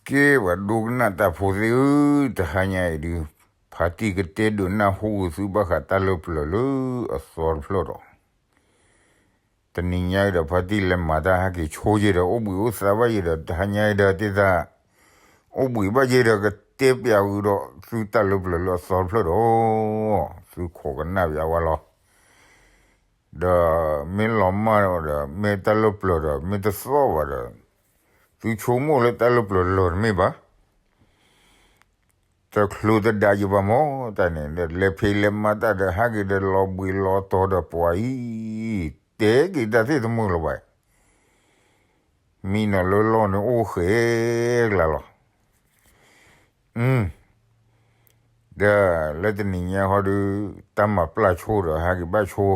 ကဲ ပှၤဒိကနၣ်တၢ်ဖိသ့ၣ်ဧၢ, တဟါညါအံၤဒုး ဖါတံၢ်ကတဲဒုးနၢ်ဟူဂ့ၤသုဘၣ်ဃးတၢ်လၢပျၢၤလၢအသီတဖျၢၣ်ဒီး, တနံၤညါအံၤဒီး ဖါတံၢ်လဲၤမၤတၢ်ဟဲက့ၤဆိက့ၤဒီး အိၣ်ဘှံးအိၣ်သါဘၣ်ယဲဒီး တဟါညါအံၤဒီး တ့သး အိၣ်ဘှံးဘၣ်ယဲဒီး ကတဲပျးဂုာ်ဒီးသုတၢ်လၢပျၢၤလၢအသီတဖျၢၣ်ဒီး, သုခိးကနၣ်ပျးဝဲလီၤ. ဒီးမ့ၢ်လီၤမၢ်ဒီး မ့ၢ်တၢ်လၢပျၢၤဒီး မ့ၢ်တသီၣ်ဘၣ်ဒီး, သုဆိကမိၣ်လၢတၢ်လၢပျၢၤလၢာ်တမ့ၢ်ဘၣ်. တချုးတဒါယဘၣ်မ့ၢ်တၢ်န့ၣ်ဒီး လဲၤဖံးလဲၤမၤတၢ်ဒီး ဟးက့ၤဒီးလီၤဘှံးလီၤတီၤဒီးပှၤအံၤ, တဲက့ၤတၢ်သ့ၣ်တမုာ်လၢၤဘၣ်. မံနီၤလၢလီၢ်န့ၣ်အိၣ်ဃဲကျါလီၤ. ဒီးလၢတနံၤညါဃီဒီး တၢ်မၤပျၢ်ဆိဒီး ဟဲက့ၤဘၣ်ဆိ,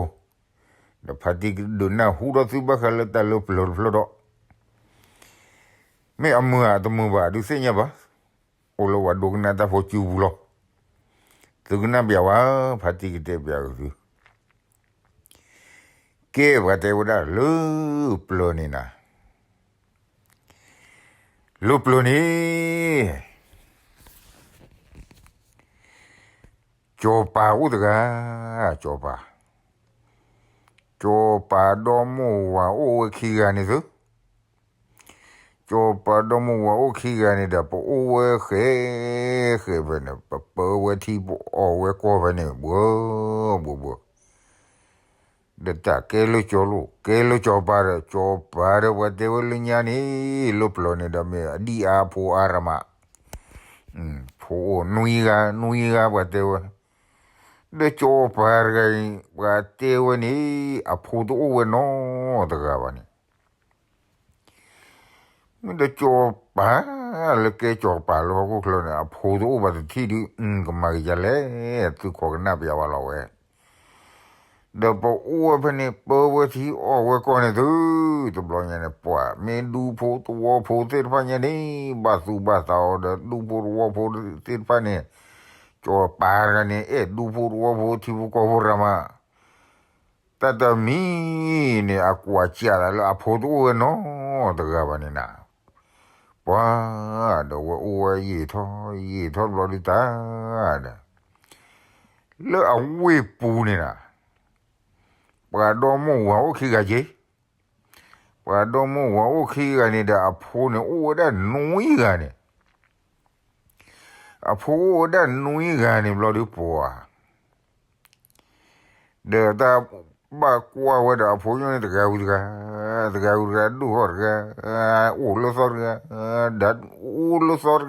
ဒီးဖါတံၢ်ကဒုးနၢ်ဟူဒီးသုဘၣ်ဃးလၢတၢ်လၢပျၢၤတဖျၢၣ်ဒီး, မ့ၢ်အမုာ်ဧါတမုာ်ဘၣ် ဒုးသ့ၣ်ညါဘၣ်, အိၣ်လၢပှၤဒိကနၣ်တၢ်ဖိစုပူၤလီၤ. သုကနၣ်ပျးဝဲ, ဖါတံၢ်ကတဲပျးဂ့ၤသု. ကဲ ပှၤတဲဝဲဒၣ်လၢပျၢၤန့ၣ်နၤ, လၢပျၢၤန့ၣ် စီၤပၤအိၣ်တဂၤ, စီၤပၤ, စီၤပၤဒီမိၢ်ဝၤအိၣ်ဝဲခံဂၤန့ၣ်သု. စီၤပၤဒီမိၢ်ဝၤအိၣ်ခံဂၤန့ၣ်ဒီး ပအိၣ်ဝဲဃဲ, ဃဲဖဲန့ၣ် ပပၢဝဲထံ ပအီၣ်ဝဲကီၢ်ဖဲန့ၣ် ဘှၢဘှၢဘှၢ ဒီးတၢ်ကဲလၢကၠီလိၤ ကဲလၢစီၤပၤဒီး စီၤပၤဒီးပှၤတဲဝဲလၢညါန့ၣ် လၢပျၢၤန့ၣ်ဒီးမ့ၢ်အဒံၣ်အါဖိအါရမး, ဖိအိၣ်နွံဂၤ နွံဂၤပှၤတဲဝဲ, ဒီးစီၤပၤတဂၤအံၤ ပှၤတဲဝဲန့ၣ် အဖိတအိၣ်ဝဲနီတဂၤဘၣ်န့ၣ် မ့ၢ်ဒီးစီၤပၤ လၢကဲစီၤပၤလၢဟီၣ်ခိၣ်ချၢန့ၣ် အဖိတအိၣ်ဘၣ်တထံၣ်ဒုး ကမၤကယၤလဲၣ်, သုခိးကနၣ်ပျးဝဲလီၤဝဲ, ဒီးပအိၣ်ဝဲဖဲန့ၣ် ပၢဝဲထံအီၣ်ဝဲကီၢ်န့ၣ်သု, တဘျီညါန့ၣ် ပှၤမ့ၢ်ဒူဖိတဝီဖိသ့ၣ်တဖၣ်ညါန့ၣ် ဘၣ်သူၣ်ဘၣ်သးအီၤဒီး ဒူဖိတဝီဖိသ့ၣ်တဖၣ်န့ၣ်, စီၤပၤတဂၤန့ၣ် အဲၣ်ဒူဖိတဝီဖိထံဖိကီၢ်ဖိရၤမး တၢ်တမံၤန့ၣ် အကွၢ်ကၢ်လၢအဖိတအိၣ်ဝဲနီတဂၤဘၣ်န့ၣ်နၤ, ပှၤဒီးဝဲအိၣ်ဝဲယံာ်ထီၣ်ယံာ်ထီၣ်တဘျီဒုးတၢ်ဒီး လၢအဝ့ၢ်ပူၤန့ၣ်နၤ, ပှၤဒီမိၢ်ဝၤအိၣ်ခံဂၤက့, ပှၤဒီမိၢ်ဝၤအိၣ်ခံဂၤန့ၣ်ဒီး အဖိန့ၣ်အိၣ်ဝဲဒၣ်နွံဂၤန့ၣ်, အဖိအိၣ်ဝဲဒၣ်နွံဂၤန့ၣ်ဘျီဒုးပှၤ ဒီးတၢ်ဘၣ်ကွၢ်ဝဲဒီးအဖိညိၣ်န့ၣ် တဂၤဝံၤတဂၤ, တဂၤဝံၤတဂၤ ဒိၣ်ထီၣ်တဂၤ, အိၣ်လၢသီတဂၤ, ဒီးအိၣ်လၢသီ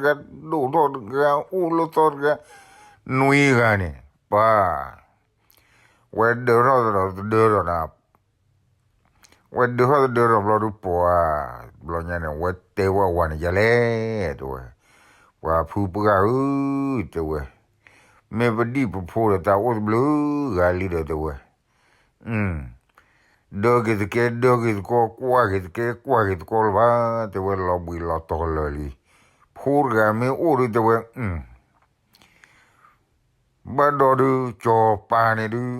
တဂၤ, ဒိၣ်ထီၣ်တဂၤ, အိၣ်လၢသီတဂၤ, နွံဂၤန့ၣ်, ပှၤ, ဝဲဒၢထီၣ်ဒီးတဒၢထီၣ်နၤ, ဝဲဒၢထီၣ်တဒၢထီၣ်ဘျီဒုးပှၤ, ဘျီညါန့ၣ် ဝဲတဲဝဲအဝၤန့ၣ်ယၤလဲၣ်, တဲဝဲ, ပှၤဖုပှၢ်ဧၢ, တဲဝဲ, မ့ၢ်ပဒံၣ်ပဖိဒီးတၢ်အိၣ်တဘျုးဂၤလံဒီး တဲဝဲ, ဒၢက့ၤတကဲ ဒၢက့ၤတကီ, ကွၢ်က့ၤတကဲ ကွၢ်က့ၤတကီလၢၤဘၣ်, တဲဝဲ, လီၤဘှံးလီၤတီၤလၢာ်လံ, ဖိတဂၤမ့ၢ်အိၣ်ဒုး တဲဝဲ, ဘၣ်ဒီးဒုး စီၤပၤန့ၣ်ဒုး,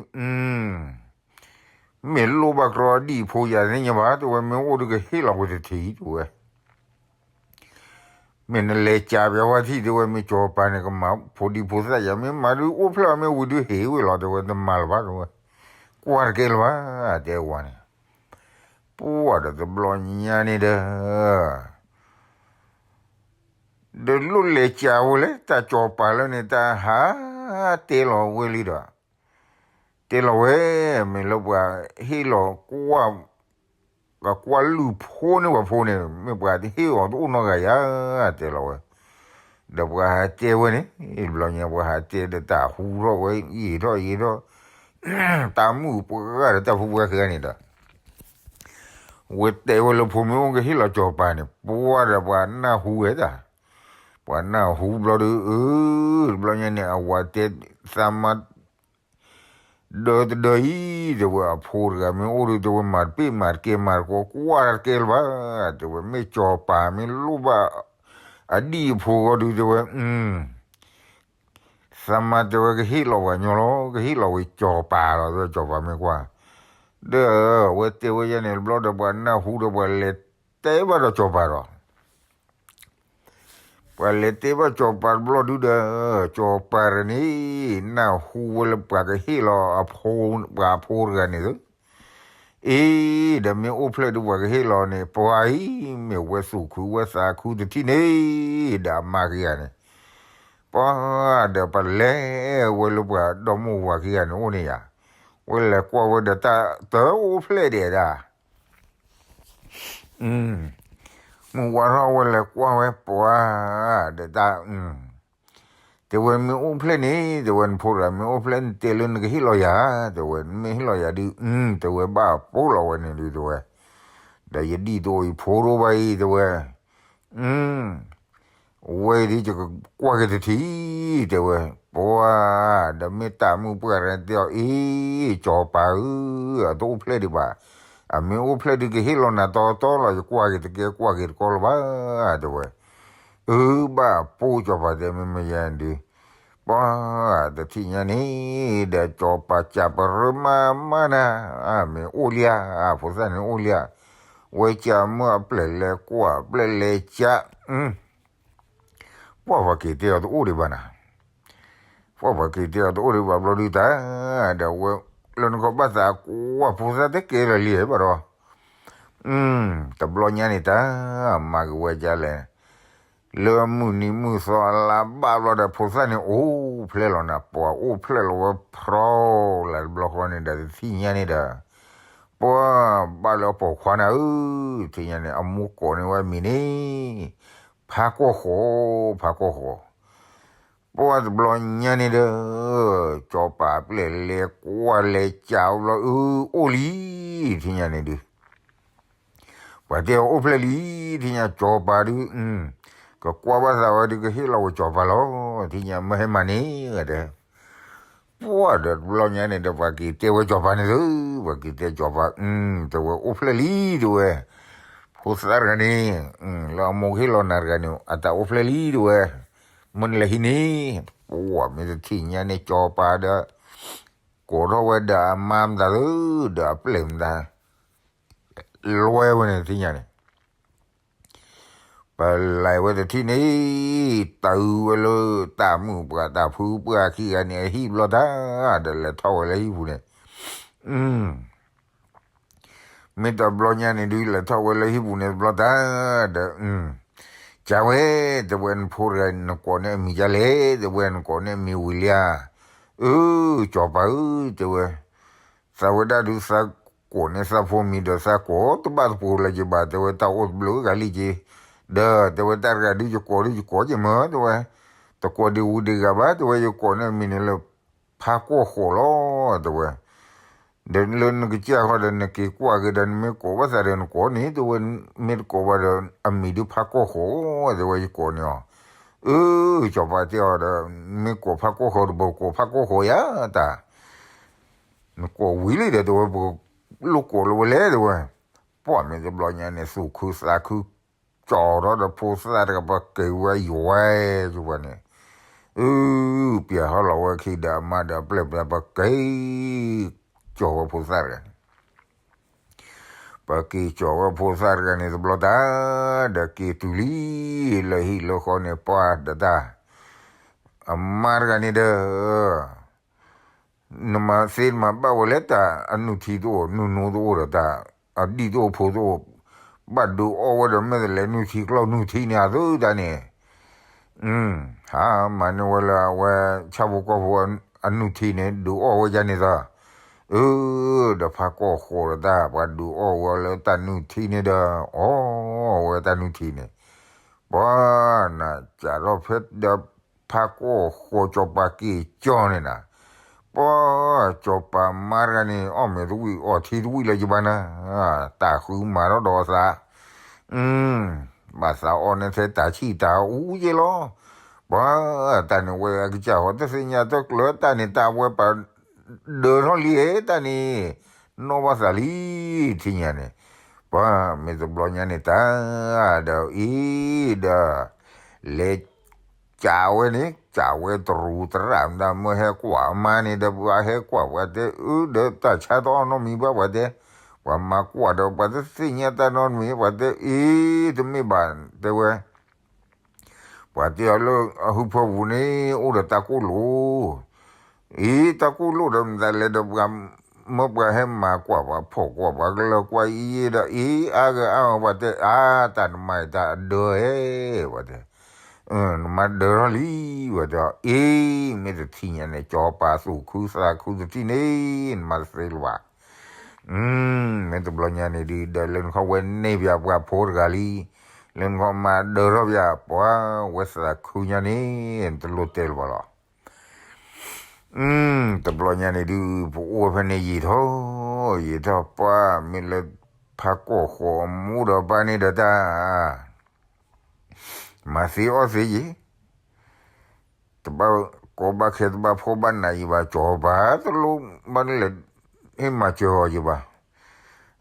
မ့ၢ်လိၣ်ဘၣ်ကြီအဒံၣ်အဖိယၤသ့ၣ်ညါဘၣ်, တဲဝဲ, မ့ၢ်အိၣ်ဒုးကဟ့ၣ်လီၤဝဲတထံၣ်, တဲဝဲ, မ့ၢ်နလဲၤကးပျးဝဲထံၣ် တဲဝဲ, မ့ၢ်စီၤပၤန့ၣ် ကမၤဖိဒံဖိသၣ်ယၤ, မ့ၢ်မၤဒုးအိၣ်ဖျဲၣ် မ့ၢ်ဝံၤဒုးဟ့ၣ်ဝဲလီၤ, တဲဝဲ, တမၤလၢၤဘၣ်, တဲဝဲ, ကွၢ်တကဲလၢၤဘၣ်, တဲဝဲန့ၣ်, ပှၤဒီးတဘျီညါန့ၣ်ဒီး ဒီးလိၣ်လဲၤကးဝဲလဲၣ်, တၢ်စီၤပၤလၢန့ၣ် တၢ်ဟးတဲလီၤဝဲလံဒီး, တဲလီၤဝဲ, မ့ၢ်လၢပှၤဟ့ၣ်လီၤကွၢ်, ပှၤကွၢ်လုၢ်ဖိန့ၢ်ပှၤဖိန့ၣ် မ့ၢ်ပှၤဟ့ၣ်အီၤတအိၣ်နီတဂၤယၤ, တဲလီၤဝဲ, ဒီးပှၤဟးတဲဝဲန့ၣ်, ဘျီညါပှၤဟးတဲဒီး တၢ်ဟူထီၣ်ဝဲ ယံာ်ထီၣ်ယံာ်ထီၣ်, တၢ်မုၣ်ပှၢ်ဒီးတၢ်ဖုပှၢ်ခံဂၤန့ၣ်ဒီး ဝဲတဲဝဲလၢဖိမ့ၢ်အိၣ်ကဟ့ၣ်လီၤစီၤပၤန့ၣ်, ပှၤဒီးပှၤနၢ်ဟူဝဲတၢ်, ပှၤနၢ်ဟူဘျီဒီး, အၢ, တဘျီညါန့ၣ် အဝၤတဲသးမါ, ဒၢတဒၢအံၤ, တဲဝဲ, အဖိတဂၤမ့ၢ်အိၣ်ဒီး တဲဝဲ, မၤတပ့ၢ်မၤတကဲမၤတကီ ကွၢ်တကဲလၢၤဘၣ်, တဲဝဲ, မ့ၢ်စီၤပၤမ့ၢ်လိၣ်ဘၣ်အဒံၣ်အဖိဂီၢ်ဒုး တဲဝဲ, သးမါတဲဝဲ ကဟ့ၣ်လီၤပှၤညီလီၤ, ကဟ့ၣ်လီၤဝဲစီၤပၤလီၤ, တဲဝဲ, စီၤပၤမ့ၢ်ကွၢ်, ဒီးဝဲတဲဝဲယဲန့ၣ်တဘျီဒီး ပှၤနၢ်ဟူဒီးပှၤလဲၤတဲဘၣ်ဒီးစီၤပၤဒီး, ပှၤလဲၤတဲဘၣ်စီၤပၤတဘျီဒုဒီး, စီၤပၤတဂၤန့ၣ် နၢ်ဟူဝဲလၢပှၤကဟ့ၣ်လီၤအဖိ, ပှၤအဖိတဂၤန့ၣ်သု, အ့, ဒီးမ့ၢ်အိၣ်ဖျဲၣ်ဒုပှၤကဟ့ၣ်လီၤန့ၣ် ပှၤအံၤ မ့ၢ်ဝဲသူၣ်ခုဝဲသးခုတထံၣ်န့ၣ်, ဒီးအမါခံဂၤန့ၣ်, ပှၤဒီးပလဲၤဝဲလၢပှၤဒီမိၢ်ဝၤခံဂၤန့ၣ်အိၣ်န့ၣ်ယၤ, ဝဲလဲၤကွၢ်ဝဲဒီးတၢ်တအိၣ်ဖျဲၣ်ဒံးဒၣ် မုၢ်ဝါထီၣ်ဝဲလဲၤကွၢ်ဝဲပှၤ, ဒီးတၢ်, တဲဝဲမ့ၢ်အိၣ်ဖျဲၣ်န့ၣ်, တဲဝဲနဖိတဂၤမ့ၢ်အိၣ်ဖျဲၣ် နတဲလၢနကဟ့ၣ်လီၤယၤ, တဲဝဲမ့ၢ်ဟ့ၣ်လီၤယၤဒု, တဲဝဲဘၣ်ပိာ်လီၤဝဲန့ၣ်ဒု, တဲဝဲ, ဒီးယဒံၣ်တအိၣ်ယဖိတအိၣ်ဘၣ်အံၤ, တဲဝဲ ဝဲအံၤဒု ယကကွၢ်က့ၤတထံၣ်, တဲဝဲ, ပှၤ, ဒီးမ့ၢ်တၢ်မုၣ်ပှၢ်တဂၤတဲအီၤ, အ့, စီၤပၤဧၢ, အတအိၣ်ဖျဲၣ်ဒံးဘၣ်, အမ့ၢ်အိၣ်ဖျဲၣ်ဒုကဟ့ၣ်လီၤနၤတီတီလီၤ, ယကွၢ်က့ၤတကဲကွၢ်က့ၤတကီလၢၤဘၣ်, တဲဝဲ, အၢ ဘၣ်ပိာ်စီၤပၤတဲမ့ၢ်မ့ၢ်ယၤဒု, ပှၤ, တထံၣ်ညါန့ၣ်, ဒီးစီၤပၤစံးပရၢမါမါနၤ, မ့ၢ်အိၣ်လံဧါ, ဖိသၣ်န့ၣ်အိၣ်လံဧါ, ဝဲစံးမုၢ်အပျဲၢ်လဲၤကွၢ် ပျဲၢ်လဲၤစံး ပှၤပှၤက့ၤတဲအီၤတအိၣ်ဒံးဘၣ်နၤ, ပှၤပှၤက့ၤတဲအီၤတအိၣ်ဒံးဘၣ်ဘျီဒုတၢ်, ဒီးဝဲလၢနခီဘၣ်သးကွၢ်ဖိသၣ်တကဲလၢာ်လံဘၣ်ဒီး, တဘျီညါန့ၣ်တၢ်, မၤက့ၤဝဲဒ်လဲၣ်, လၢမုၢ်နံၤမုၢ်သီအလါဘၣ်ဘျီဒီး ဖိသၣ်န့ၣ်အိၣ်ဖျဲၣ်လီၤနၤ, ပှၤအိၣ်ဖျဲၣ်လီၤဝဲဖြီလၢတဘျီဃီန့ၣ်ဒီး တထံၣ်ညါန့ၣ်ဒီး, ပှၤဘၣ်လၢအပိာ်ခွါနၤဧၢ, တထံၣ်ညါန့ၣ် အမိၢ်ကိးန့ၢ်ဝဲအမံၤန့ၣ်, ဖးကီၢ်ဃီ, ဖးကီၢ်ဃီ ပှၤတဘျီညါန့ၣ်ဒီး, စီၤပၤပျဲၢ်လဲၤကွၢ်လဲၤစံးဘျီ, အၢ အိၣ်လံ, ထံၣ်ညါန့ၣ်ဒု, ပှၤတဲအီၤအိၣ်ဖျဲၣ်လံ, ထံၣ်ညါစီၤပၤဒု, ကကွၢ်ဘၣ်သးဝဲဒုကဟ့ၣ်လီၤဝဲစီၤပၤလီၤ, ထံၣ်ညါမ့ၢ်ဟဲမၤန့ၣ်, တဲ ပှၤဒီးတဘျီညါန့ၣ်ဒီး ပှၤက့ၤတဲဝဲစီၤပၤန့ၣ်သု, ပှၤက့ၤတဲစီၤပၤ, တဲဝဲအိၣ်ဖျဲၣ်လံ, တဲဝဲ, ဖိသၣ်တဂၤန့ၣ်, လၢအမိၢ်ကဟ့ၣ်လီၤနၤတဂၤန့ၣ် အတၢ်အိၣ်ဖျဲၣ်လံ, တဲဝဲ, မ့ၢ်နလဲၤဟံးန့ၣ်, ပှၤမ့ၢ်တထံၣ်ညါန့ၣ် စီၤပၤဒီး, ကိးထီၣ်ဝဲဒီးအမါမတၤသု, ဒီးအပျဲၢ်မတၤ, လွဲဝဲန့ၣ်ထံၣ်ညါန့ၣ် ပလဲၤဝဲတထံၣ်န့ၣ်, တုၤဝဲလၢတၢ်မုၣ်ပှၢ်တၢ်ဖုပှၢ်ခံဂၤန့ၣ်အဟံၣ်ဘျီတၢ်, ဒီးလဲၤထီၣ်ဝဲလၢဟံၣ်ပူၤန့ၣ်, မ့ၢ်တဘျီညါန့ၣ်ဒုး လဲၤထီၣ်ဝဲလၢဟံၣ်ပူၤန့ၣ်တဘျီတၢ်, ဒီး, ကဝဲ, တဲဝဲနဖိတဂၤ နကိးန့ၢ်အမံၤဒ်လဲၣ်, တဲဝဲနကိးန့ၢ်အမံၤဝံၤလံဧါ, အၢ, စီၤပၤဧၢ, တဲဝဲ သးဝဲဒၣ်ဒုးသးကိးန့ၢ်သးဖိမံၤဒီးသးကိးတဘၣ်တပူၤလၢၤက့ၤဘၣ်, တဲဝဲတၢ်အိၣ်တဘျုးဂၤလံက့ၤ, ဒီးတဲဝဲတၢ်တဂၤဒုး ယကိးဒုးယကိးက့ၤမၢ, တဲဝဲ, တကိးဒံးဝံၤဒံးဂၤဘၣ်, တဲဝဲယကိးန့ၢ်မံၤန့ၣ်လၢ ဖးကီၢ်ဃိးလီၤ, တဲဝဲ, ဒီးလၢနကစၢ်ဃီဒီးနက့ၤကွၢ်က့ၤဒီး နမ့ၢ်ကိးဘၣ်သးဒီးနကိးန့ၣ်, တဲဝဲ, မ့ၢ်တကိးဘၣ်ဒီး အမံၤဒုးဖးကီၢ်ဃိး, တဲဝဲယကိးန့ၢ်အီၤ, အၢ, စီၤပၤတဲအီၤဒီး, မ့ၢ်ကိးဖးကီၢ်ဃိးတဘၣ်ကိးဖးကီၢ်ဃိးယါ, တၢ် နကိးဝံၤလံဒီး တဲဝဲပကလိၣ်ကိးလၢဝဲလဲၣ် တဲဝဲ, ပှၤမ့ၢ်တဘျီညါန့ၣ် သူၣ်ခုသးခု ကၠီထီၣ်ဒီးဖိသၣ်တဂၤ ပက့ၤဝဲယွၤ, ယွၤန့ၣ်, အၢ, ပျဲၢ်ဟီၣ်လီၤဝဲခံဒီးအမါဒီးအပျဲၢ်ပျဲၢ် ပက့ၤကၠီဝဲဖိသၣ်တဂၤန့ၣ် ပက့ၤကၠီဝဲဖိသၣ်တဂၤန့ၣ်တဘျီတၢ်, ဒီးက့ၤတုၤလံလၢဟံၣ်လၢဃီန့ၣ် ပှၤဒီးတၢ်, အမါတဂၤန့ၣ်ဒီး, နမၤသ့နမၤဘၣ်ဝဲလဲၣ်တၢ်, အနုၢ်ထံတအိၣ် နုၢ်နိတအိၣ်ဒီးတၢ်, အဒံၣ်တအိၣ်ဖိတအိၣ်, ဘၣ်ဒုးအီၣ်ဝဲဒီးမ့ၢ်တလဲၤနုၢ်ထံကျီၢ်နုၢ်ထံန့ၣ် အသုတၢ်န့ၣ် ဟးမၤန့ၢ်ဝဲလၢအဝဲဆၣ်ဖိကီၢ်ဖိအနုၢ်ထံန့ၣ် ဒုးအီၣ်ဝဲဒ်န့ၣ်သၢ, အၢ, ဒီးဖးကီၢ်ဃိးဒီးတၢ် ပှၤဒုးအီၣ်ဝဲလၢတၢ်နုၢ်ထံန့ၣ်ဒီး အီၣ်ဝဲတၢ်နုၢ်ထံန့ၣ်, ပှၤနၤစးထီၣ်ဖဲဒီး ဖးကီၢ်ဃိးစီၤပၤက့ၤကၠီန့ၣ်နၤ, ပှၤစီၤပၤမါတဂၤန့ၣ် အီၣ်မ့ၤတဝံၣ်အီထံတဝံၣ်လၢယဘၣ်နၤ, တၢ်ဃုမၤထီၣ်ဒီးအသး ဘၣ်သးအီၣ်န့ၢ်ထဲတၢ်ဆံၣ်တၢ်အူက့လီၤ, ပှၤတၢ်န့ၣ်ဝဲအကစၢ်ဃီ တသ့ၣ်ညါတကျၢၤတၢ်န့ၣ် တၢ်ဝဲပှၤဒၢးထီၣ်လံတၢ်န့ၣ်, နီၢ်ဘၣ်သးလံ, ထံၣ်ညါန့ၣ်, ပှၤမ့ၢ်တဘျီညါန့ၣ်တၢ်, ဒီးအံၤဒီး, လဲၤ ကးဝဲန့ၣ် ကးဝဲတရူးတရၣ်မတၤမၢဟဲကွၢ်အမါန့ၣ်ဒီး ပှၤဟဲကွၢ်ပှၤတဲအၢဒီးတၢ်ဆါတအီၣ်နီတမံၤဘၣ်ပှၤတဲ, ပှၤမၤကွၢ်ဒီးပှၤတသ့ၣ်ညါတၢ်နီတမံၤ ပှၤတဲအ့ တမ့ၢ်ဘၣ်တဲဝဲ, ပှၤတဲအီၤလၢအဟၢဖၢပူၤန့ၣ် အိၣ်ဒီးတၢ်ကိၢ်လိာ်, အံၤတၢ်ကိၢ်လိာ်ဒီးမတၤလဲၣ်ဒီးပှၤ, မၢပှၤဟဲမၤကွၢ်ပှၤဖီၣ်ကွၢ်ပှၤကလၢကွၢ်အံၤဒီး အ့ အါဂၤအါဂၤ ပှၤတဲအါတၢ်နမၤတၢ်အဒၢဟဲ, ပှၤတဲ, နမၤဒၢထီၣ်လံ, ပှၤတဲ, အ့ မ့ၢ်တထံၣ်ညါန့ၣ် ကၠီၤပၤသူၣ်ခုသးခုတထံၣ်န့ၣ် နမၤတသ့လၢၤဘၣ်. မ့ၢ်တဘျီညါန့ၣ်ဒုး ဒီးလၢနခီဝဲန့ၢ်ပှၤပှၤဖိတဂၤလံ, လၢနခီမၤဒၢထီၣ်ပှၤ ပှၤဝဲသးခုညါန့ၣ် တလိၣ်တဲလၢၤဘၣ်လီၤ. တဘျီညါန့ၣ်ဒုး ပအိၣ်ဝဲဖဲန့ၣ်ယံာ်ထီၣ်, ယံာ်ထီၣ်ပှၤ မ့ၢ်လၢဖးကီၢ်ဃီၤအမိၢ်ဒီးပၢ်န့ၣ်ဒီးတၢ် မၤသ့အီၣ်သ့ယံာ်, တဘၣ်ကီဘၣ်ခဲ တဘၣ်ဖှီၣ်ဘၣ်နးယံာ်ဘၣ်, ကၠီၤပၤတလိၣ်ဘၣ်လဲၣ် ဟ့ၣ်မၤစၢၤအီၤယံာ်ဘၣ်.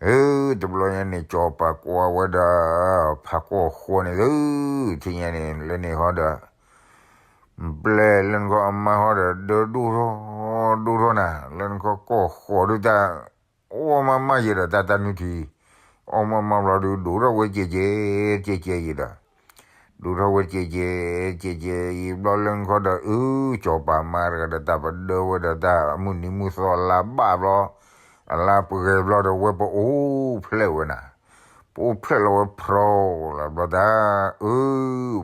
အၢ တဘျီညါန့ၣ် ကၠီၤပၤကွၢ်ဝဲဒီး ဖးကီၢ်ဃီၤန့ၣ်သု, ထံၣ်ညါန့ၣ် လၢန့ၣ်ဟီဒီး ပျဲၢ်လၢနခီအမါဟီဒီး ဒၢဒိၣ်ထီၣ်ဒိၣ်ထီၣ်နၤ, လၢနခီကီၢ်ဃီၤဒုးတၢ် အီၣ်မးမးယံာ်ဒီးတၢ်တၢ်နုၢ်ထံ, အီၣ်မးမးဘျီဒုး ဒိၣ်ထီၣ်ဝဲကဲးကဲး ကဲးကဲးယံာ်ဒီး ဒိၣ်ထီၣ်ဝဲကဲးကဲး ကဲးကဲးယံာ်ဘျီလၢနခီဒီး အၢ ကၠီၤပၤမါတဂၤဒီးတၢ်ပဒၢဝဲဒီးတၢ်အမုၢ်နံၤမုၢ်သီအလါဘၣ်ဘျီ, အလါပှဲၤဘျီဒီးဝဲပအိၣ်ဖျဲၣ်ဝဲနၤ, ပအိၣ်ဖျဲၣ်လီၤဝဲဖြီလီၤဘျီတၢ်, အၢ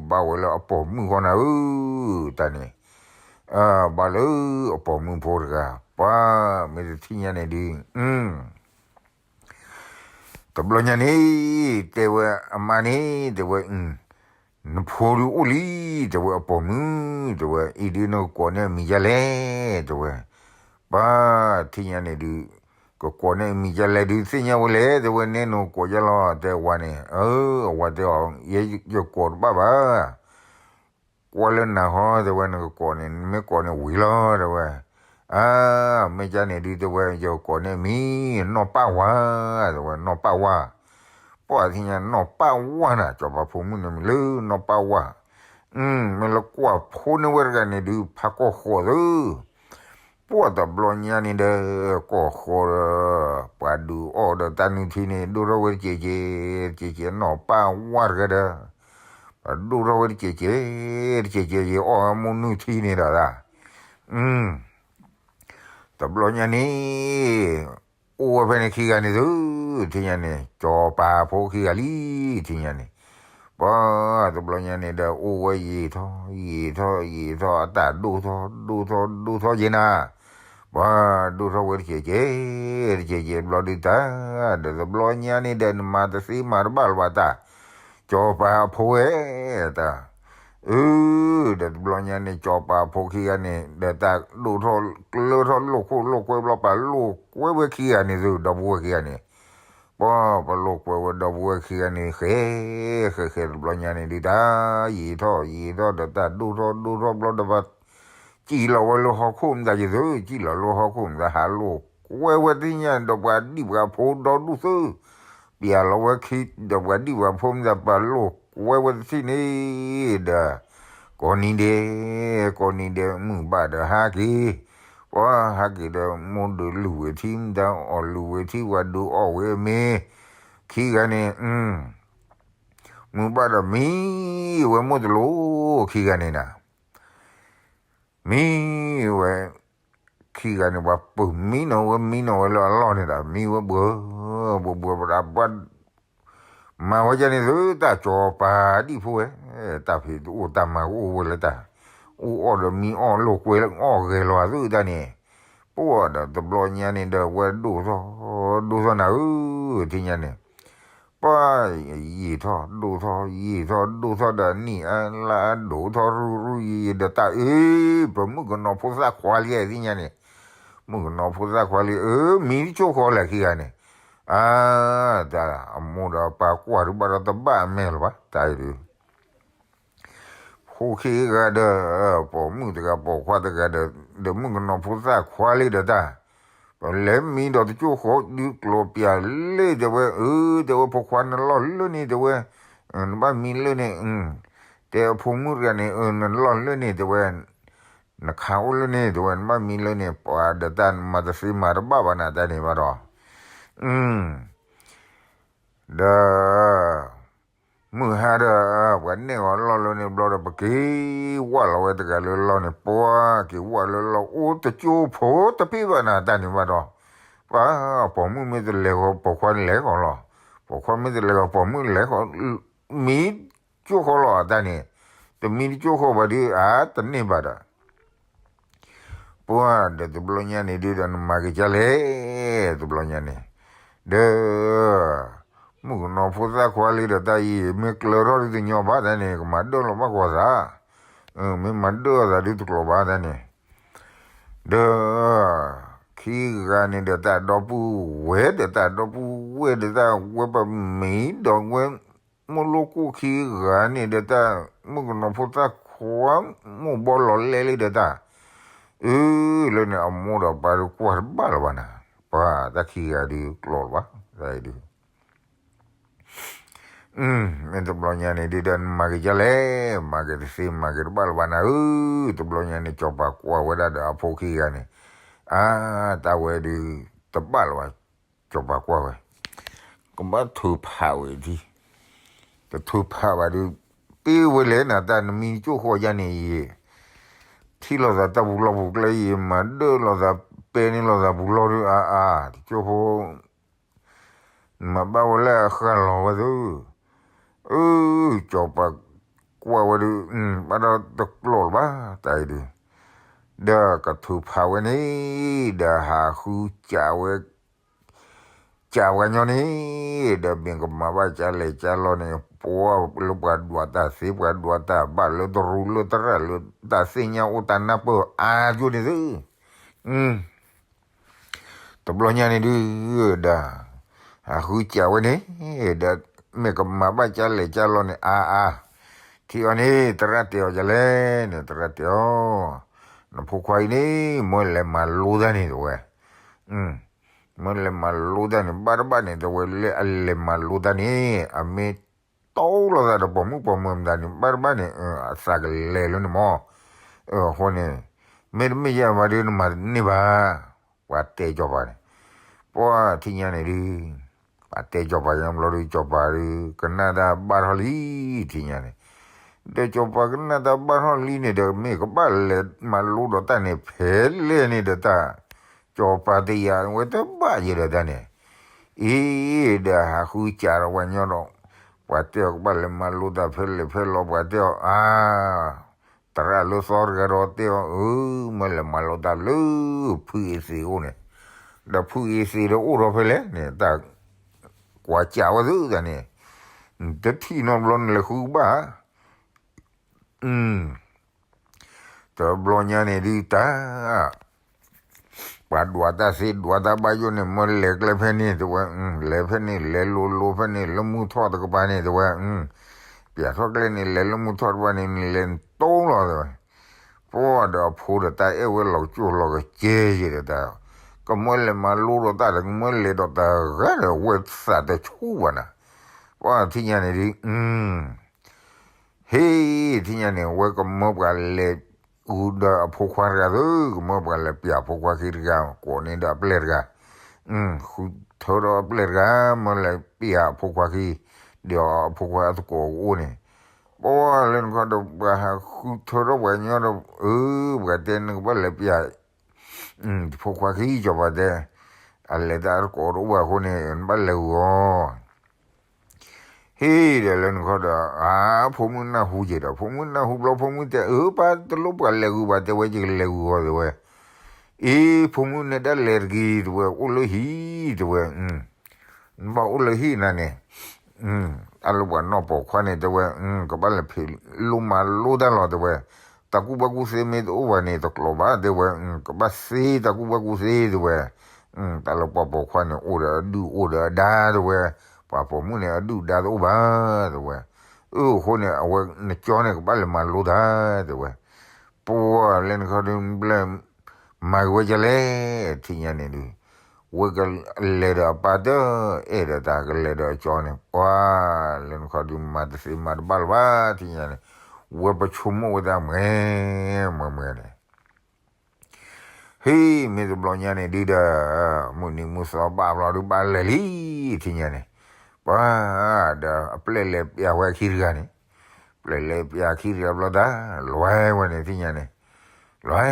ဘၣ်ဝဲလၢအပိာ်မုၣ်ဃီနၤဧၢ, တၢ်န့ၣ် ဘၣ်လၢအပိာ်မုၣ်ဖိတဂၤ, ပှၤမ့ၢ်တထံၣ်ညါန့ၣ်ဒုး တဘျီညါန့ၣ် တဲဝဲအမါန့ၣ် တဲဝဲ, နဖိဒုးအိၣ်လံ, တဲဝဲအပိာ်မုၣ်, တဲဝဲ အံၤဒုးနကကိးန့ၢ်အမံၤဒ်လဲၣ်, တဲဝဲ, ပှၤထံၣ်ညါန့ၣ်ဒုး ကကိးန့ၢ်အမံၤဒ်လဲၣ်ဒုးသ့ၣ်ညါဝဲလဲၣ်, တဲဝဲ နဲနကကိးဒ်လဲၣ်, တဲဝဲန့ၣ်, အဝဲတဲအီၤ ယကိးတဘၣ်ဘၣ် ကွၢ်လၢနၤဟီ တဲဝဲ နကကိးန့ၣ် နမ့ၢ်ကိးန့ၣ်ဝံၤလီၤ တဲဝဲ, အါ မ့ၢ်ကန့ၣ်ဒုး တဲဝဲ ယကိးန့ၢ်မံၤ နီၢ်ပၢ်ဝါ, တဲဝဲ နီၢ်ပၢ်ဝါ, ပှၤထံၣ်ညါနီၢ်ပၢ်ဝါနၤ ကၠီၤပၤဖိမုၣ်န့ၣ်မံၤလၢနီၢ်ပၢ်ဝါ, မ့ၢ်လၢကွၢ်ဖိန့ၢ်ဝဲတဂၤန့ၣ်ဒုး ဖးကီၢ်ဃီၤသု ပှၤတဘျီညါန့ၣ်ဒီး ကီၢ်ဃီၤဒီး ပှၤဒုးအီၣ်ဒီးတၢ်နုၢ်ထံန့ၣ် ဒိၣ်ထီၣ်ဝဲတကဲးကဲး, တကဲးကဲး နီၢ်ပၢ်ဝါတဂၤဒီး ပှၤဒိၣ်ထီၣ်ဝဲတကဲးကဲး, တကဲးကဲး ယအီၣ်ဝဲမိၢ်နုၢ်ထံန့ၣ်ဒီး တဘျီညါန့ၣ် အိၣ်ဝဲဖဲန့ၣ်ခံဂၤန့ၣ်သု, ထံၣ်ညါန့ၣ် ကၠီၤပၤဖိခံဂၤလံ, ထံၣ်ညါန့ၣ်, ပှၤတဘျီညါန့ၣ်ဒီး အိၣ်ဝဲယံာ်ထီၣ် ယံာ်ထီၣ် ယံာ်ထီၣ် အတၢ်ဒိၣ်ထီၣ် ဒိၣ်ထီၣ် ဒိၣ်ထီၣ်ယဲနၤ, ပှၤဒိၣ်ထီၣ်ဝဲတကဲးကဲး, တကဲးကဲးဘျီဒုးတၢ်, ဒီးတဘျီညါန့ၣ်ဒီး နမၤတသ့မၤတဘၣ်လၢၤဘၣ်တၢ်, ကၠီၤပၤအဖိဝဲ တၢ် အၢ ဒီးတဘျီညါန့ၣ် ကၠီၤပၤဖိခံဂၤန့ၣ် ဒီးတၢ်ဒိၣ်ထီၣ်ကျၢထီၣ်လိာ်ခိၣ်လိာ်ကွဲဘျီ ပှၤလိာ်ကွဲဝဲခံဂၤန့ၣ်သု ဒီပုၢ်ဝဲၢ်ခံဂၤန့ၣ်, ပှၤပလိာ်ကွဲဝဲဒီပုၢ်ဝဲၢ်ခံဂၤန့ၣ် ဃဲ ဃဲ ဃဲ တဘျီညါန့ၣ်ဒုးတၢ် ယံာ်ထီၣ်ယံာ်ထီၣ်ဒီးတၢ်ဒိၣ်ထီၣ်ဒိၣ်ထီၣ်ဘျီဒီး ပှၤစံၣ်လီၤဝဲလၢဟီၣ်ခိၣ်မတၤယသု စံၣ်လီၤလၢဟီၣ်ခိၣ်မတၤ ဟးလိာ်ကွဲဝဲသ့ၣ်ညါဒီးပှၤဒံၣ်ပှၤဖိဒီဒူၣ်သု ပျဲလီၤဝဲခံ ဒီးပှၤဒံၣ်ပှၤဖိမတၤ ပှၤလိာ်ကွဲဝဲတထံၣ်န့ၣ် ဒီး ကိးနံၤဒဲး ကိးနံၤဒဲး မုၢ်ဘၣ်ဒီးဟးက့ၤ, ပှၤဟးက့ၤဒီး မိၢ်ဒုးလုၢ်ဝဲထံမတၤ အီၣ်လုၢ်ဝဲထံ ပှၤဒုးအီၣ်ဝဲအမ့ၤ ခံဂၤန့ၣ် မုၢ်ဘၣ်ဒီးမံဝဲမိၢ်တလိၣ် ခံဂၤန့ၣ်နၤ မံဝဲ ခံဂၤန့ၣ် ပှၤပၢၢ်မံနီၤဝဲ မံနီၤဝဲလၢအလီၢ်န့ၣ်ဒီး မံဝဲဘှၢ ဘှၢ ဘှၢ ပဒၣ်ပှၤ မၤဝဲဒ်န့ၣ်သု တၢ်ကၠီၤပၤဒံၣ်ဖိဝဲ, တၢ်ဖံးတအိၣ်တၢ်မၤကအိၣ်ဝဲလၢတၢ်, အိၣ်အီၣ်ဒီးမံအီၣ်လိာ်ကွဲအီၣ်ဂဲၤလီၤသုတၢ်န့ၣ်, ပှၤဒီးတဘျီညါန့ၣ်ဒီး ဝဲဒိၣ်ထီၣ် ဒိၣ်ထီၣ်နၤဧၢ, ထံၣ်ညါန့ၣ် ပှၤယံာ်ထီၣ်ဒိၣ်ထီၣ် ယံာ်ထီၣ်ဒိၣ်ထီၣ်ဒီး နံၣ်အလါဒိၣ်ထီၣ်ရူရူယံာ်ယံာ်ဒီးတၢ်အၢ ပမုၣ်ကနီၤဖိသၣ်ခွါလံသ့ၣ်ညါန့ၣ်, မုၣ်ကနီၤဖိသၣ်ခွါလံ အၢ မံတကၠိၢ်ဃီလဲၣ်ခံဂၤန့ၣ်, အါ တၢ်အမိၢ်ဒီးပၢ်ကွၢ်ဒုးဘၣ်ဒီးတဘၣ်အမဲာ်လၢၤဘၣ် တၢ်အံၤဒုး ဖိခံဂၤဒီး ပိာ်မုၣ်တဂၤပိာ်ခွါတဂၤဒီး ဒီးမုၣ်ကနီၤဖိသၣ်ခွါလံဒီးတၢ်, ပလဲၤမံဒီးတကၠိၢ်ဃီဒုးကျိၤပျၢ်လ့ တဲဝဲ အၢ တဲဝဲ ဖိခွါနလီၢ်လၢန့ၣ် တဲဝဲ, နဘၣ်မံလၢန့ၣ်, တဲအဖိမုၣ်တဂၤန့ၣ် အၢ နလီၢ်လၢန့ၣ် တဲဝဲ, နခါအိၣ်လၢန့ၣ် တဲဝဲ နဘၣ်မံလၢန့ၣ် ပှၤဒီးတၢ်မၤတသ့မၤတဘၣ်ဘၣ်နၤတၢ်န့ၣ်ဘၣ်ဒီး, ဒီး မုၢ်ဟါဒီး ပှၤ နဲၣ်ဂီၤလီၢ်လၢန့ၣ်ဘျီဒီး ပက့ၤဝၢ်လီၤဝဲတဂၤလၢလီၢ်န့ၣ် ပှၤက့ၤဝၢ်လၢလီၢ်အိၣ်တကၠိဖိတဖံးဘၣ်နၤတၢ်န့ၣ်ဘၣ်ဒီး, ပှၤ ပိာ်မုၣ်မ့ၢ်တလဲၤဃီ ပိာ်ခွါလဲၤဃီလီၤ, ပိာ်ခွါမ့ၢ်တလဲၤဃီ ပိာ်မုၣ်လဲၤဃီ, မံကၠိဃီလီၤတၢ်န့ၣ်, တမံတကၠိဃီဘၣ်ဒီး အတန့ၢ်ဘၣ်ဒီး ပှၤဒီးတဘျီညါန့ၣ်ဒုးဒီးနမၤက့ၤကလဲၣ်, တဘျီညါန့ၣ်, ဒီး မုၣ်ကနီၤဖိသၣ်ခွါလံဒီးတၢ်အံၤ မ့ၢ်ကျၢၤထီၣ်ဒုးတညီဘၣ်တၢ်န့ၣ် ကမၤဒၢၣ်လီၤဘၣ်ကွၢ်သး, မ့ၢ်မၤဒၢၣ်အသးဒုးတကျိၤဘၣ်တၢ်န့ၣ်, ဒီး ခံဂၤန့ၣ်ဒီးတၢ်ဒီပုၢ်ဝဲၢ်ဒီးတၢ်ဒီပုၢ်ဝဲၢ်ဒီးတၢ်ဝဲပမံၤဒီးဝဲ မိၢ်လိၣ်ကိၣ်ခံဂၤန့ၣ်ဒီးတၢ် မုၣ်ကနီၤဖိသၣ်ခွါ မိၢ်ဘီလီၤလဲလံဒီးတၢ်, အၢ လၢန့ၣ်အမိၢ်ဒီးပၢ်ဒုးကွၢ်တဘၣ်လၢၤဘၣ်နၤ, ပှၤတၢ်ခံဂၤဒုးကျိၤလၢၤဘၣ်, တၢ်အံၤဒုး မ့ၢ်တဘျီညါန့ၣ်ဒုးဒီးနမၤက့ၤကလဲၣ်, မၤက့ၤတသ့ မၤက့ၤတဘၣ်လၢၤဘၣ်နၤဧၢ, တဘျီညါန့ၣ် စီၤပၤကွၢ်ဝဲဒၣ်ဒီးအဖိခံဂၤန့ၣ်, အါ တၢ်ဝဲဒုး တဘၣ်လၢၤဘၣ်, စီၤပၤကွၢ်ဝဲ, ကဘၣ်ထုးဖးဝဲဒၣ်, တထုးဖးဘၣ်ဒုး, ပ့ၢ်ဝဲလဲၣ်နၤတၢ်နမံကၠိဃီယါန့ၣ်အံၤ, ထံၣ်လိာ်သးတၢ်ပူၤလီၢ်ပူၤကျဲအံၤ မၤဒၢၣ်လိာ်သး ပဲန့ၢ်လိာ်သးပူၤလီၢ်ဒုး အါအါ တကၠိဖိ နမၤဘၣ်ဝဲလၢအဃၢ်လီၤဝဲသု, အၢ စီၤပၤကွၢ်ဝဲဒုး ဘၣ်ဒီးတကျိၤလၢၤဘၣ် တၢ်အံၤဒုး, ဒီးကထုးဖးဝဲန့ၣ်, ဒီးဟးဃုစးဝဲ, စးပှၤညီန့ၣ်, ဒီးမ့ၢ်ကမၤဘၣ်ကလဲၣ်ကလီန့ၣ် ပှၤလၢပှၤဒွးတၢ်သ့ ပှၤဒွးတၢ်ဘၣ်လၢတရူးလၢတရၣ်လၢ တၢ်သ့ၣ်ညါအိၣ်တၢ်နၢ်ပၢၢ်အါကၠိန့ၣ်သု တဘျီညါန့ၣ်ဒုး, ဒီး ဟးဃုစးဝဲန့ၣ်, ဒီးမ့ၢ်ကမၤဘၣ်ကလဲၣ်ကလီန့ၣ် အါအါ, ထံၣ်အီၤန့ၣ် သရၣ်တဲအီၤဒ်လဲၣ်န့ၣ် သရၣ်တဲအီၤ, နဖိခွါအံၤန့ၣ် မ့ၢ်လဲၤမၤလိတၢ်န့ၣ်တဝဲ, မ့ၢ်လဲၤမၤလိတၢ်န့ၣ် ဘၣ်တဘၣ်န့ၣ် တဝဲလၢအလဲၤမၤလိတၢ်န့ၣ် အမ့ၢ်တီလိာ်သးဒီးပိာ်မုၣ်ပိာ်မၢၤမတၤန့ၣ် ဘၣ်တဘၣ်န့ၣ် အသးကလဲၤလၢန့ၣ်မး, အဃိန့ၣ် မ့တမ့ၢ်ယဲၢ်ဘၣ်ဒီး နမၤတန့ၢ်ဘၣ်, ပှၤတဲစီၤပၤန့ၣ်, ပှၤထံၣ်ညါန့ၣ်ဒုး, ပှၤတဲစီၤပၤညါဘျီဒုး စီၤပၤဒုး ကနၣ်တၢ်ဘၣ်ထီၣ်လံ, ထံၣ်ညါန့ၣ်, ဒီးစီၤပၤကနၣ်တၢ်ဘၣ်ထီၣ်လံန့ၣ်ဒီး မ့ၢ်ကဘၣ်လဲၤမၤလိဒီးတၢ်န့ၣ် ဖဲလဲၣ်န့ၣ်ဒီးတၢ်, စီၤပၤတယာ်ဝဲတဘၣ်ယဲဒီးတၢ်န့ၣ်, အံၤ ဒီးဟးဃုစးဒီးပှၤညီဒီး, ပှၤတဲအီၤကဘၣ်လဲၤမၤလိတၢ်ဖဲလဲၣ်ဖဲလဲၣ် ပှၤတဲအီၤ အါ သရၣ်လၢသီတဂၤဒီးတဲအီၤ အၢ မ့ၢ်လဲၤမၤလိတၢ်လၢ ဖုအ့သ့းအိၣ်န့ၣ်, ဒီးဖုအ့သ့းဒီးအိၣ်ဒီးဖဲလဲၣ်န့ၣ် တၢ်ကွၢ်စးဝဲသုတၢ်န့ၣ်, တထံၣ်နီတဘျီနလဲၤဃုဘၣ် တဘျီညါန့ၣ်ဒုးတၢ် ပှၤဒွးတၢ်သ့ဒွးတၢ်ဘၣ်ယိၣ်န့ၣ် မ့ၢ်လဲၤကျဲဖဲန့ၣ်တဝဲ, လဲၤဖဲန့ၣ် လဲၤလိၤလိၤဖဲန့ၣ် လၢမုၢ်ထီၣ်တကပၤန့ၣ်တဝဲ, ပျးထီၣ်ကျဲန့ၣ် လဲၤလၢမုၢ်ထီၣ်တကပၤန့ၣ် နလဲၤတိလီၤတဝဲ, ပှၤဒီးအဖိဒီးတၢ်အဲၣ်ဝဲလီၤကၠိလီၤကစဲယဲဒီးတၢ်, ကမ့ၢ်လဲၤမၤလိဒီးတၢ်ဒီး ကမ့ၢ်လဲၤဒီးတဂၤဒီး ဝဲသးတဆူၣ်ဘၣ်နၤ, ပှၤထံၣ်ညါန့ၣ်ဒုး ဟ့ၣ် ထံၣ်ညါန့ၣ် ဝဲကမၢပှၤလဲၤဃုာ်ဒီးအဖိခွါတဂၤသု, ကမၢပှၤလဲၤပျးအဖိခွါခံတဂၤ ကိးန့ၢ်ဒီးအပျဲၢ်တဂၤ, ဃုထၢဒီးအပျဲၢ်တဂၤ မၢလဲၤပျးအဖိခွါခံ, ဒီးအဖိခွါအသကိးကအိၣ်န့ၣ်, ပှၤလၢနခီဒီး ပှၤဟးဃုထၢထီၣ်ပှၤညီဒီး အၢ ပှၤတဲနကဘၣ်လဲၤပျး ဖိခွါခံ စီၤပၤတဲ, အလဲၤတၢ်သကိးတအိၣ်ဘၣ်အဃိန့ၣ် နဘၣ်လဲၤဃုာ်အီၤ ဟ့ၣ်ဒီးလၢနခီဒီး အါ ဖိမုၣ်နၢ်ဟူက့ၤဒီး ဖိမုၣ်နၢ်ဟူဘျီ ဖိမုၣ်တဲ အၢ ပၢ်တလိၣ်ပှၤလဲၤဃုာ်ဘၣ် တဲဝဲ ယကလဲၤဃုာ်အီၤတဲဝဲ, အ့ ဖိမုၣ်နဲဒၣ်လဲၤတဂ့ၤတဲဝဲ အိၣ်လၢဟံၣ်တဲဝဲ, နဘၣ်အိၣ်လၢဟံၣ်နၤန့ၣ်, တၢ်လၢပှၤနီၢ်ပိာ်ခွါန့ၣ်တဲဝဲ, ကဘၣ်လဲၤဖံးလိမၤလိတၢ်လီၤတဲဝဲ, တၢ်ကူၣ်ဘၣ်ကူၣ်သ့မ့ၢ်တအိၣ်ဘၣ်န့ၣ် တကျိၤဘၣ်တဲဝဲ, ကဘၣ်သ့တၢ်ကူၣ်ဘၣ်ကူၣ်သ့တဲဝဲ, တၢ်လၢပှၤပိာ်ခွါန့ၣ် အိၣ်ဒီးအဒုၣ်အိၣ်ဒီးအဒါတဲဝဲ, ပှၤပိာ်မုၣ်န့ၣ် အဒုၣ်ဒါတအိၣ်ဘၣ်တဲဝဲ, အဃိန့ၣ် အဝဲနကၠီန့ၣ် ကဘၣ်လဲၤမၤလိတၢ်တဲဝဲ, ပှၤလၢနခီဒုး ဘျဲၣ် မၤက့ၤဝဲဒ်လဲၣ် ထံၣ်ညါန့ၣ်ဒုး, ဝဲကလဲၤဒီးအပၢ်တအဲၣ်ဒီးတၢ် ကလဲၤဒီးအကၠီန့ၣ် ပှၤလၢနခီဒုး မၤတသ့မၤတဘၣ်လၢၤဘၣ် ထံၣ်ညါန့ၣ်, ဝဲပဆိကမိၣ်ဝဲဒၣ်မ့ၢ် မ့ၢ်မ့ၢ်န့ၣ် ဟ့ၣ် မ့ၢ်တဘျီညါန့ၣ်ဒုးဒီး မုၢ်နံၤမုၢ်သီဘၣ်ဘျီဒုး ဘၣ်လဲၤလံ ထံၣ်ညါန့ၣ်, ပှၤဒီးအပျဲၢ်လဲၤပျးဝဲအခံတဂၤန့ၣ်, ပ ပျဲၢ်လဲၤပျးခံတဂၤဘျီတၢ် လွဲဝဲန့ၣ်သ့ၣ်ညါန့ၣ်, လွဲ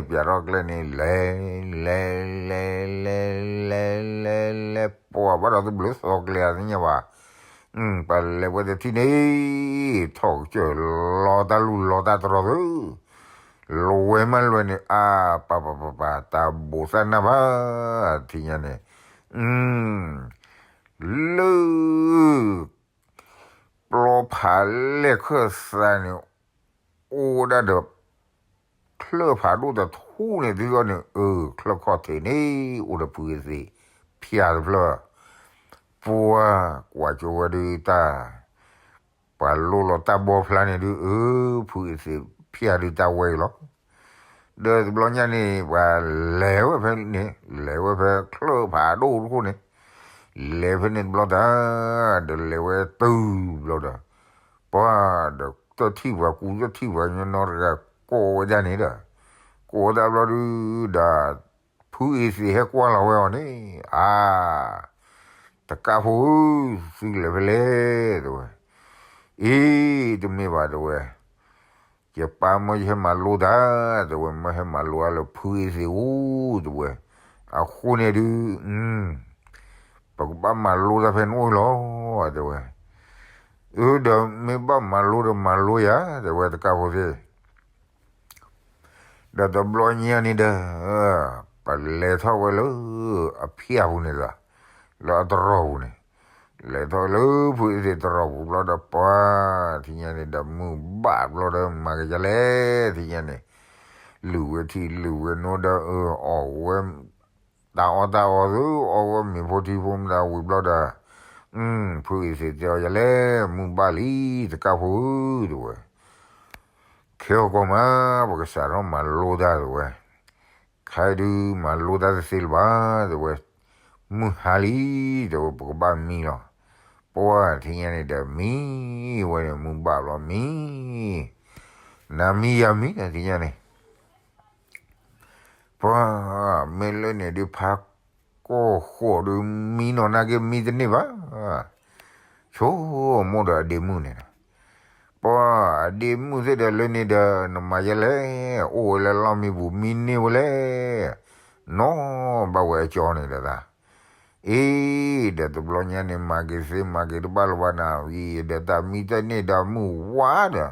ပျးထီၣ်ကျဲန့ၣ် လဲၤ လဲၤ လဲၤ လဲၤ လဲၤ လဲၤ ပှၤဘၣ်ဒီးတဘျုးသီကျဲသ့ၣ်ညါဘၣ်. ပှၤလဲၤဝဲတထံၣ်န့ၣ် ထီၣ်ကစၢၢ်လီၤတၢ်လူၢ်လီၤတၢ်တရီသု, လွဲမးလွဲန့ၣ် အါ ပပပပ တၢ်ဘိးသၣ်နၢ်ဘၣ် ထံၣ်ညါန့ၣ်, လၢ ပျီဖးလဲၢ်ခၢၣ်သးန့ၣ် အိၣ်ဝဲဒၣ်ဒီး ချၢၣ်ဖးဒိၣ်တထူၣ်န့ၣ် သုဂီၢ်န့ၣ် အၢ ချၢၣ်ခီၣ်ထံးန့ၣ် အိၣ်ဒီးဖုအသ့ၣ် ဖၠၣ်တဖျၢၣ်, ပှၤကွၢ်ကၠိဝဲဒုးတၢ် ပှၤလိၣ်လီၤတၢ်ဘီဖျါန့ၣ်ဒုး အၢ ဖုအသ့ၣ်ဖၠၣ်ဒုးတၢ်ဝဲအံၤလီၤ. ဒီးတဘျီညါန့ၣ် ပှၤလဲၤဝဲဖဲန့ၣ် လဲၤဝဲဖဲချၢၣ်ဖးဒိၣ်တခိၣ်န့ၣ်, လဲၤဖဲန့ၣ်တဘျီတၢ် ဒီးလဲၤဝဲတုၤဘျီဒီး ပှၤဒီးတထံၣ်ပှၤကူတထံၣ်ပှၤညီနီတဂၤ ကိးဝဲဒၣ်န့ၣ်ဒီး ကိးဝဲဒၣ်ဘျီဒုးဒီး ဖုအသ့ၣ်ဟဲကွၢ်လီၤဝဲအီၤန့ၣ်, အါ တကးဖိဧၢ, သုလဲၤဖဲလဲၣ် တဲဝဲ. အ့ တမ့ၢ်ဘၣ် တဲဝဲ, ယပၢ်မၢယဟဲမၤလိတၢ် တဲဝဲ, မၢဟဲမၤလိအါလၢဖုအသ့ၣ်အိၣ် တဲဝဲ. အဃိန့ၣ်ဒုး ပကဘၣ်မၤလိတၢ်ဖဲနအိၣ်လီၤ တဲဝဲ. အၢ ဒီးမ့ၢ်ဘၣ်မၤလိဒီးမၤလိယၤ တဲဝဲ တကးဖိသ့ၣ် ဒီးတဘျီညါန့ၣ်ဒီး ပလဲၤထီၣ်ဝဲလၢအဖၠၣ်ပူၤန့ၣ်လီၤ, လၢအတရီၢ်ပူၤန့ၣ်, လဲၤထီၣ်လၢဖုအသ့ၣ်တရီၢ်ပူၤဘျီဒီး ပှၤထံၣ်ညါန့ၣ်ဒီး မုၢ်ဘၣ်ဘျီဒီး မၤကယၤလဲၣ် ထံၣ်ညါန့ၣ်, လုၢ်ဝဲထံလုၢ်ဝဲနိဒီး အၢ အီၣ်ဝဲ တၢ်အီၣ်တၢ်အီသု အီၣ်ဝဲမ့ၤဖိထံဖိမတၤဝံၤဘျီဒီး, ဖုအသ့ၣ်တဲအီၤယၤလဲၣ်, မုၢ်ဘၣ်လံ တကးဖိဧၢ တဲဝဲ. ခဲအံၤကီးမး ပကစးထီၣ်မၤလိတၢ် တဲဝဲ. ခဲအံၤဒုးမၤလိတၢ်တသ့လၢၤဘၣ် တဲဝဲ. မုၢ်ဟါလံ တဲဝဲ, ပကဘၣ်မံလီၤ. ပှၤထံၣ်ညါန့ၣ်ဒီးမံဝဲန့ၣ် မုၢ်ဘၣ်ဘျီမံ, နၤမံယၤမံ ထံၣ်ညါန့ၣ် ပှၤမ့ၢ်လၢန့ၣ်ဒုး ဖးကီၢ်ဃိးဒုး မံနီၢ်နၢ်က့မံတန့ၢ်ဘၣ်. ဆိမိၣ်ဒီးအဒ့မုၣ်န့ၣ်, ပှၤအဒ့မုၣ်သ့ၣ်ဒီးလၢန့ၣ်ဒီး နမၤယဲလဲၣ်, အိၣ်ဝဲလၢလီၢ်မံပူၤ မံန့ၢ်ဝဲလဲၣ်, နီၢ်ဘၣ်ဝဲအကၠီန့ၣ်ဒီးသး အ့ ဒီးတဘျီညါန့ၣ် မၤက့ၤသ့မၤက့ၤတဘၣ်လၢၤဘၣ်နၤ, အံၤဒီးတၢ်မံတန့ၢ်ဒီးမုၢ်ဝါဒီး,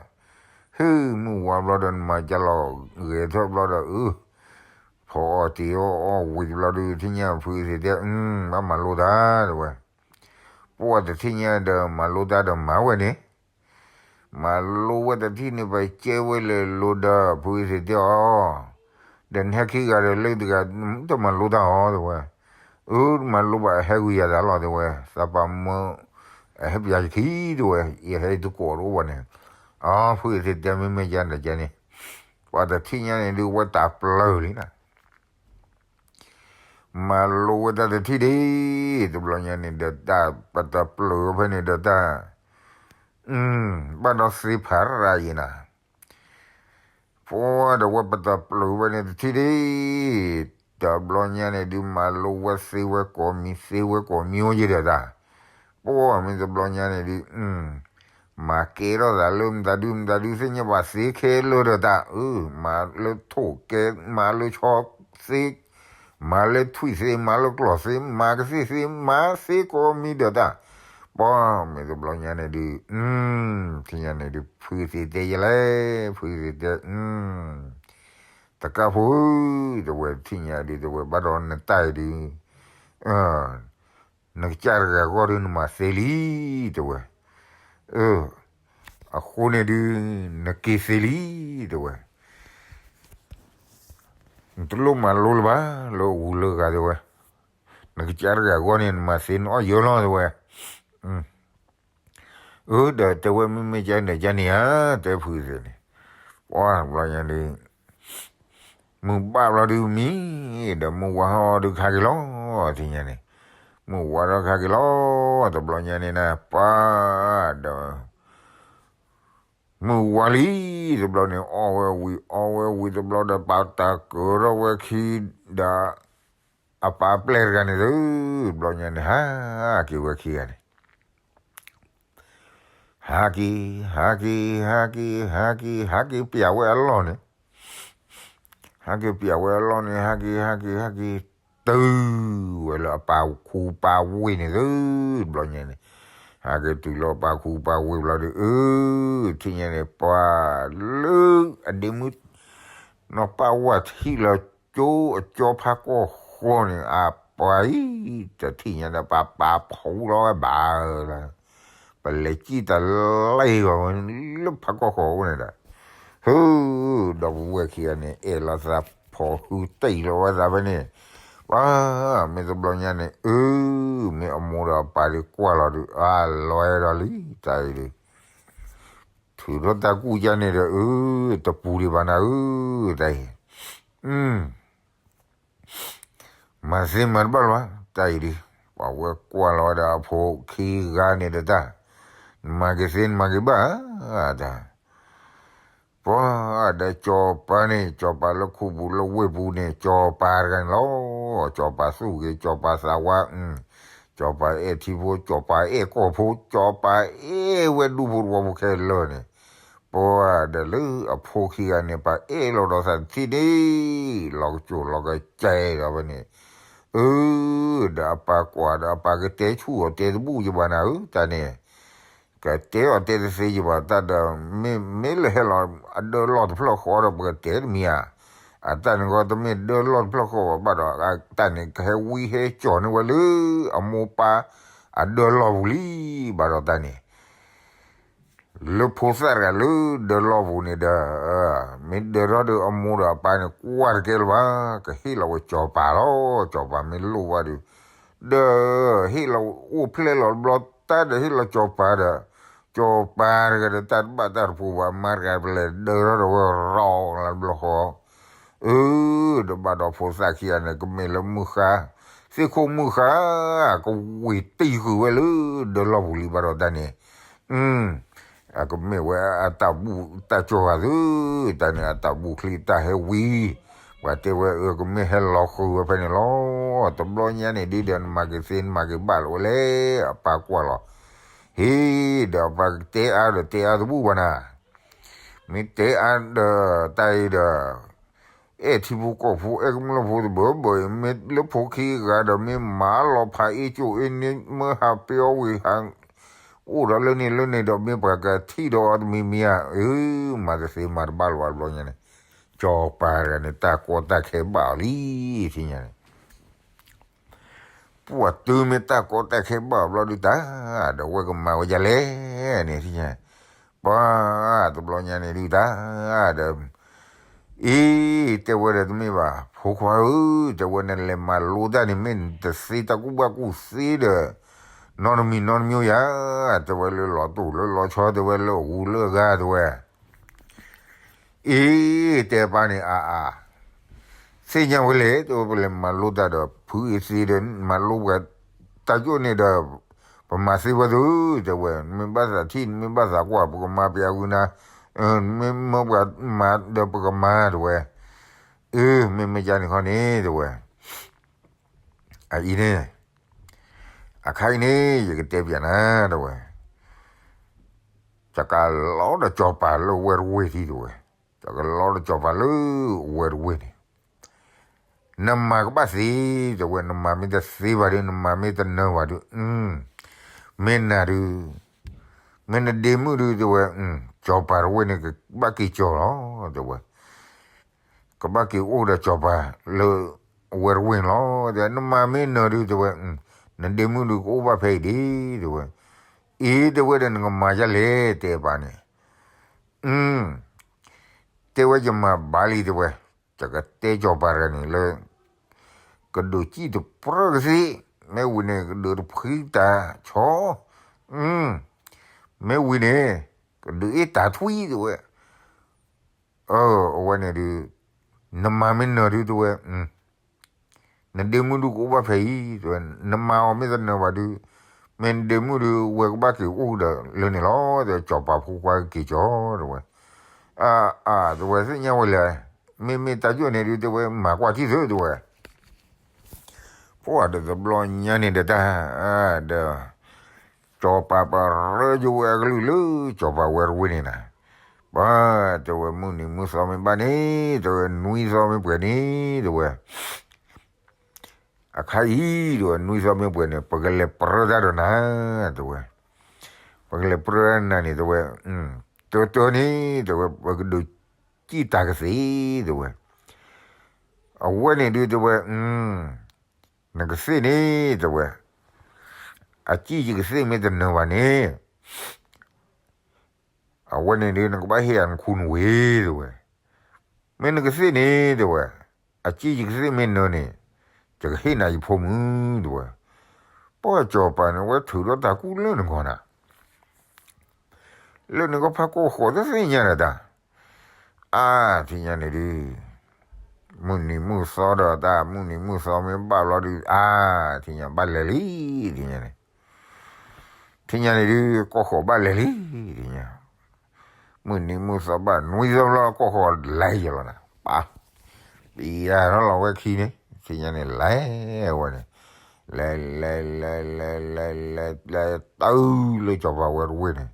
ဟ့ၣ်မုၢ်ဝါဘျီဒီး နမၤကလီၤဂဲၤထၢၣ်ဘျီဒီး အၢ ဖီအီၣ်တ့ၤအီၣ်အီၣ်ဝံၤတဘျီဒီး ထံၣ်ညါဖုအသ့ၣ်တဲ ဘၣ်မၤလိတၢ် တဲဝဲ. ပှၤတထံၣ်ညါဒီးမၤလိတၢ်ဒီးမၤဝဲန့ၣ် မၤလိဝဲတထံၣ်န့ၣ် ပကဲဝဲလဲၤလိၤဒီး ဖုအသ့ၣ်တဲအီၤ, ဒီးနဟဲခံဂၤဒီးလၢတဂၤ တမၤလိတၢ်အီၤ တဲဝဲ. အၢ တမၤလိဘၣ်အဟဲဂုာ်ယၤသးလီၤ တဲဝဲ, သးပာ်မၢ အဟဲပျးယခံ တဲဝဲ, ယဟဲတကိးတအိၣ်ဘၣ်န့ၣ်, အဖုအသ့ၣ်တဲမ့မ့ၢ်ယါန့ၣ်ယါန့ၣ်, ပှၤတထံၣ်ညါန့ၣ်ဒုး ဝဲတၢ်ပျၢၤလံနၤ မၤလိဝဲတၢ်တထံၣ်ဒ့ၣ်, တဘျီညါန့ၣ်ဒီးတၢ်ပတပျၢၤဖဲန့ၣ်ဒီးတၢ်, ဘၣ်ဒီးသ့ဖးရၤယံၤနၤ, ပှၤဒီးဝဲပတပျၢၤဖဲန့ၣ်တထံၣ်ဒ့ၣ်, တဘျီညါန့ၣ်ဒုး မၤလိဝဲသ့ဝဲကိးမံၤ သ့ဝဲကိးမံၤအိၣ်ယံၤဒီးတၢ်, ပှၤမ့ၢ်တဘျီညါန့ၣ်ဒုး မၤကဲထီၣ်သးလၢမတၤဒုမတၤဒုသ့ၣ်ညါဘၣ်သ့ခဲလၢာ်ဒီးတၢ်, အၢ မၤလၢထိၣ်ကဲ မၤလၢဆီသ့, မၤလၢထွံၣ်သ့ မၤလၢကျီၢ်သ့ မၤကသ့ၣ်သ့ မၤသ့ကိးမံၤဒီးတၢ်, ပှၤမ့ၢ်တဘျီညါန့ၣ်ဒုး, ထံၣ်ညါန့ၣ်ဒုး ဖုသ့ၣ်တဲယလဲၣ်, ဖုသ့ၣ်တဲ, တကးဖိ, တဝဲထံၣ်ညါဒုး တဝဲဘၣ်ဒီးနတၢ်အံၤဒုး နကစၢ်တဂၤအဂီၢ်ဒီးနမၤသ့လံ, တဝဲ, အဃိန့ၣ်ဒုး နက့ၤသ့လံ, တဝဲ, နတလိၣ်မၤလိလၢၤဘၣ် လၢအဂုၤလၢအဂၤ တဝဲ, နကစၢ်တဂၤအဂီၢ်န့ၣ် နမၤသ့နအီၣ်ယၢလီၤ တဝဲ. အၢ ဒီးတဲဝဲမ့မ့ၢ်ကန့ၣ်ကန့ၣ်ဧါ, တဲဖုသ့ၣ်န့ၣ်, ပှၤတဘျီညါဒုး မုၢ်ဘၣ်ဘျီဒုးမံ, ဒီးမုၢ်ဝါဟီဒုးခါက့ၤလီၤ, ထံၣ်ညါန့ၣ်, မုၢ်ဝါဒီးခါက့ၤလီၤ, တဘျီညါန့ၣ်နၤ ပှၤဒီး မုၢ်ဝါလံ, တဘျီန့ၣ် အီၣ်ဝဲဝံၤ အီၣ်ဝဲဝံၤတဘျီဒီး ပာ်တၢ်ကၢၤထီၣ်ဝဲခံဒီး အပၢ်ပျဲၢ်တဂၤန့ၣ်သု, တဘျီညါန့ၣ် ဟးက့ၤဝဲခံဂၤန့ၣ် ဟး ဟးက့ၤ, ဟးက့ၤ, ဟးက့ၤ, ဟးက့ၤ, ဟးက့ၤပျးဝဲအလီၢ်န့ၣ်, ဟးက့ၤပျးဝဲအလီၢ်န့ၣ် ဟးက့ၤ ဟးက့ၤ ဟးက့ၤ, တုၤဝဲလၢအပၢ်ခူပၢ်ဝ့ၢ်န့ၣ်သု, တဘျီညါန့ၣ်, ဟးက့ၤတုၤလၢအပၢ်ခူပၢ်ဝ့ၢ်ဘျီဒီး အၢ, ထံၣ်ညါန့ၣ် ပှၤလၢအဒ့မုၣ် နီၢ်ပၢ်ဝၢ်ထံၣ်လၢကၠိအကၠီဖးကီၢ်ဃီန့ၣ် အပှၤအံၤ တထံၣ်ညါဒီး ပၢ်ပၢ်ဖှူလီၤဝဲဘၣ်လၢ ပလဲၤစံၣ်တၢ်လံဂီၤဝဲလၢဖးကီၢ်ဃီအအိၣ်န့ၣ်ဒီး, ဟု, ဒီပုၢ်ဝဲၢ်ခံဂၤန့ၣ် အဲၣ်လီၤသးဖီၣ်ဃုတံၢ်လီၤဝဲသးဖဲန့ၣ်, ပှၤ, မ့ၢ်တဘျီညါန့ၣ် အၢ, မ့ၢ်အမိၢ်ဒီးအပၢ်ဒုးကွၢ်လီၤဒီး အလွဲဒီးလံ တၢ်အံၤဒုး ထုးထီၣ်တၢ်ကူၣ်ကါန့ၣ်ဒီး အၢ, တပူၤဒံးဘၣ်နၤဧၢ, တၢ်အံၤ, မၤသ့မၤတဘၣ်လၢၤဘၣ် တၢ်အံၤဒုး, ပှၤဝဲကွၢ်လီၤဝဲဒီးအဖိခံဂၤန့ၣ်ဒီးတၢ်, နမၤက့ၤသ့နမၤက့ၤဘၣ်, တၢ် ပှၤဒီးစီၤပၤန့ၣ် စီၤပၤလၢခိၣ်ပူၤလၢဝ့ၢ်ပူၤန့ၣ် စီၤပၤတဂၤန့ၣ်လီၤ. စီၤပၤသူၣ်ဂ့ၤ စီၤပၤသးဝါ, စီၤပၤအဲၣ်ထံဖိ စီၤပၤအဲၣ်ကီၢ်ဖိ စီၤပၤအဲၣ်ဝဲဒူဖိတဝီဖိခဲလၢာ်န့ၣ်, ပှၤဒီးလၢအဖိခံဂၤန့ၣ် ပှၤအဲၣ်လီၤဒီးသးတထံၣ်န့ၣ် လီၤကစိၤလီၤကစဲဒီးဝဲန့ၣ်, အၢ, ဒီးအပၢ်ကွၢ်ဒီးအပၢ်ကတဲဆူၣ်အီၤတဲတဘူၣ်ယဘၣ်နၤဧၢ တၢ်န့ၣ် ကတဲအီၤတဲတသ့ယဘၣ် တၢ်ဒီး မ့ၢ်လၢဟဲလီၤအဒၢလီၢ်တဖျၢၣ်ဃီဒီး ပကတဲတမံၤဧါ, အတၢ်န့ၣ်ဂီၢ်တမ့ၢ်ဒၢလီၢ်တဖျၢၣ်ဃီဘၣ်ဒီး တၢ်န့ၣ်ကဟဲဝံဟဲကၠီၤန့ၢ်ဝဲလၢ အမိၢ်ပၢ်အဒၢလီၢ်ပူၤလံ, ဘၣ်ဒီးတၢ်န့ၣ် လၢဖိသၣ်တဂၤလၢဒၢလီၢ်ပူၤန့ၣ်ဒီး, မ့ၢ်ဒၢထီၣ်ဒီးအမိၢ်ဒီးအပၢ်န့ၣ် ကွၢ်တကဲလၢၤဘၣ်, ကဟ့ၣ်လီၤဝဲစီၤပၤလီၤ, စီၤပၤမ့ၢ်လိၣ်ဘၣ်ဒီး, ဒီးဟ့ၣ်လီၤအိၣ်ဖျဲၣ်လီၤတဘျီတၢ်ဒီးဟ့ၣ်လီၤစီၤပၤဒီး, စီၤပၤတဂၤဒီးတၢ်တဘၣ်တၢ်တပူၤဘၣ် မါတဂၤပလဲၤဒၢထီၣ်ဒီးဝဲရီလၢတဘျီဃီ အၢ, ဒီးဘၣ်ဒီးဖိသၣ်ခံဂၤန့ၣ် ကမ့ၢ်လၢမုၢ်ဃါ, သ့ၣ်ခိၣ်မုၢ်ဃါ, ကဝ့ၤတံၢ်ဃုာ်ဝဲလၢဒၢလီၢ်ပူၤလံဘၣ်ဒီးတၢ်န့ၣ်, အကမ့ၢ်ဝဲအတၢ်ဘူၣ်တၢ်ကၠီၣ်ဂၤသု, တၢ်န့ၣ် အတၢ်ဘူၣ်ချံတၢ်ဟဲဝံၤ, ပှၤတဲဝဲအၢ ကမ့ၢ်ဟဲလီၤဃုာ်ဝဲဖဲန့ၣ်လီၤ, တဘျီညါန့ၣ်ဒ်ဒီးနမၤက့ၤသ့နမၤက့ၤဘၣ်လၢၤဝဲလဲၣ်, အပၢ်ကွၢ်လီၤ, ဟ့ၣ်ဒီးအပၢ်ကတဲအါဒီးတဲအါတဘူၣ်ဘၣ်နၤ မ့ၢ်တဲအါဒီးတၢ်အံၤဒီး, အဲၣ်ထံဖိကီၢ်ဖိ အဲၣ်ကမျၢၢ်ဖိတဘၢဘၢအံၤ မ့ၢ်လၢဖိခံဂၤဒီး မ့ၢ်မၤလီၤဖးအ့ၣ်ကၠိၣ်အ့ၣ်န့ၣ် မ့ၢ်ဟးပ့ၤအီၣ်ဝံၤဟး, အိၣ်ဒီးလၢန့ၣ်လၢန့ၣ်ဒီး မ့ၢ်ပှၤကထံၣ်ဒီးအီၤတမံၤမံၤဧါ, အၢ, မၤတသ့မၤတဘၣ်လၢၤဘၣ်တဘျီညါန့ၣ်, စီၤပၤတဂၤန့ၣ် တၢ်ကီတၢ်ခဲဘၣ်အီၤလံ, ထံၣ်ညါန့ၣ် ပှၤတုၤမ့ၢ်တၢ်ကီတၢ်ခဲဘၣ်အီၤဘျီဒုးတၢ်, ဒီးဝဲကမၤဝဲဒ်လဲၣ်န့ၣ်ထံၣ်ညါ, ပှၤတဘျီညါန့ၣ်ဒုးတၢ်, ဒီး, အံၤ, တဲဝဲဒီးတမ့ၢ်ဘၣ် ဖိခွါဧၢ, တဲဝဲနလဲၤမၤလိတၢ်န့ၣ် မ့ၢ်တသ့တၢ်ကူၣ်ဘၣ်ကူၣ်သ့ဒီး, နီတမံၤနီတမံၤယၤ, တဲဝဲလၢလီၤတိၢ်လၢလီၤဆီ တဲဝဲလၢအဂူလၢအဂၤ တဲဝဲ အံၤ, တဲပၢ်န့ၣ်အါအါ, သ့ၣ်ညါဝဲလဲၣ် တဲဝဲ ပလဲၤမၤလိတၢ်ဒီး ဖုအ့သ့ဒီး မၤလိပှၤတၢ်ကၠိၣ်န့ၣ်ဒီး ပမၤသ့ဝဲသု, တဲဝဲ မ့ၢ်ဘၣ်သးထံၣ် မ့ၢ်ဘၣ်သးကွၢ် ပကမၤပျးဝံၤနၤ, မ့ၢ်မၢပှၤမၤဒီးပကမၤ တဲဝဲ, အၢ မ့မ့ၢ်ကန့ၣ်ခီန့ၣ် တဲဝဲ အအံၤန့ၣ်, အခါအံၤန့ၣ် ယကတဲပျးနၤ တဲဝဲ, ယကလီဒီးစီၤပၤလၢဝဲတဝ့ၢ်ထံ တဲဝဲ, ယကလီဒီးစီၤပၤလၢဝဲတဝ့ၢ်န့ၣ်, နမၤကဘၣ်သ့ တဲဝဲ, နမၤမ့ၢ်တသ့ဘၣ်ဒီး နမၤမ့ၢ်တနၢၤဘၣ်ဒီး, မ့ၢ်နၤဒုး, မ့ၢ်နဒ့မုၣ်ဒုး တဲဝဲ, စီၤပၤတဝ့ၢ်န့ၣ် ကဘၣ်က့ၤကၠီၤလီၤ တဲဝဲ ကဘၣ်က့ၤအိၣ်ဒီးစီၤပၤလၢအဝဲတဝ့ၢ်န့ၣ်လီၤ. တဲ နမၤမ့ၢ်နၢၤဒုး တဲဝဲ, နဒ့မုၣ်ဒုးကအိၣ်ဘၣ်ဖဲအံၤဒံး တဲဝဲ. အံၤ တဲဝဲဒီး နကမၤဒ်လဲၣ် တဲပၢ်န့ၣ်. တဲဝဲ ယမၤဘၣ်လံ တဲဝဲ, ယကတဲစီၤပၤတဂၤန့ၣ်လၢ ကဒုးစံၣ်တပြၢကသ့, မ့ၢ်ဝံၤန့ၣ် ကဒုးတဖှံတၢ်ဆီ, မ့ၢ်ဝံၤန့ၣ် ကဒုးအ့ၣ်တၢ်ထွံ တဲဝဲ. အဝဲန့ၣ်ဒုး နမၤမ့ၢ်နၢၤဒုး တဲဝဲ, နဒ့မုၣ်ဒုးကအိၣ်ဘၣ်ဖဲအံၤ တဲဝဲ, နမၤအီၤမ့ၢ်တနၢၤဘၣ်ဒုး မ့ၢ်နဒ့မုၣ်ဒုး ဝဲကဘၣ်က့ၤအိၣ်ဒီးလၢန့ၣ်လီၤ တဲဝဲ, စီၤပၤဖိခွါကက့ၤကၠီ တဲဝဲ. အၢ အၢ တဲဝဲ သ့ၣ်ညါဝဲလဲၣ်, မ့မ့ၢ်တၢ်ယိၣ်န့ၣ်ဒုး တဲဝဲ မၤကွၢ်ထံၣ်သု တဲဝဲ. ပှၤဒီးတဘျီညါန့ၣ်ဒီးတၢ် ဒီး စီၤပၤပရၢယဝဲအကလုၢ်လၢ စီၤပၤဝဲတဝ့ၢ်န့ၣ်နၤ, ပှၤတဲဝဲ မုၢ်နံၤမုၢ်သီမ့ၢ်ဘၣ်န့ၣ် တဲဝဲ နွံသီမ့ၢ်ပှဲၤန့ၣ် တဲဝဲ အခါအံၤ တဲဝဲ နွံသီမ့ၢ်ပှဲၤန့ၣ် ပကလဲၤပြၢတၢ်ဒီးနၤ တဲဝဲ, ပကလဲၤပြၢတၢ်နၤန့ၣ် တဲဝဲ, တၢတၢန့ၣ် တဲဝဲ ပကဒုးစံၣ်တၢ်ကသ့ၣ် တဲဝဲ, အဝဲန့ၣ်ဒုး တဲဝဲ နကသ့ၣ်န့ၣ် တဲဝဲ, အစံၣ်ယကသ့ၣ်မ့ၢ်တနၢၤဘၣ်န့ၣ် အဝဲန့ၣ်ဒုး နကဘၣ်ဟ့ၣ်ယၤနခူနဝ့ တဲဝဲ, မ့ၢ်နကသ့ၣ်န့ၣ် တဲဝဲ, အစံၣ်ယကသ့ၣ်မ့ၢ်နၢၤန့ၣ် ယကဟ့ၣ်နၤယဖိမုၣ် တဲဝဲ, ပှၤစီၤပၤန့ၣ် ဝဲထုးထီၣ်တၢ်ကူၣ်လၢနဂီၢ်နၤ လၢနကဖးကီၢ်ဃိးတသ့ၣ်ညါဒီးတၢ်, အါ ထံၣ်ညါန့ၣ်ဒုး, မုၢ်နံၤမုၢ်သီဒီးတၢ် မုၢ်နံၤမုၢ်သီမ့ၢ်ဘၣ်ဘျီဒုး အါ ထံၣ်ညါဘၣ်လဲၤလံ, ထံၣ်ညါန့ၣ်, ထံၣ်ညါန့ၣ်ဒုး ကီၢ်ဃိးဘၣ်လဲၤလံ, ထံၣ်ညါ, မုၢ်နံၤမုၢ်သီဘၣ်နွံသီဘျီ ကီၢ်ဃိးလဲၤယလီၤနၤ, ပၢ်, ပယၤထီၣ်လီၤဝဲခံန့ၣ်, ထံၣ်ညါန့ၣ်လဲၤဝဲန့ၣ်, လဲၤလဲၤလဲၤလဲၤလဲၤလဲၤလဲၤတုၤလၢစီၤပၤဝဲတဝ့ၢ်န့ၣ်,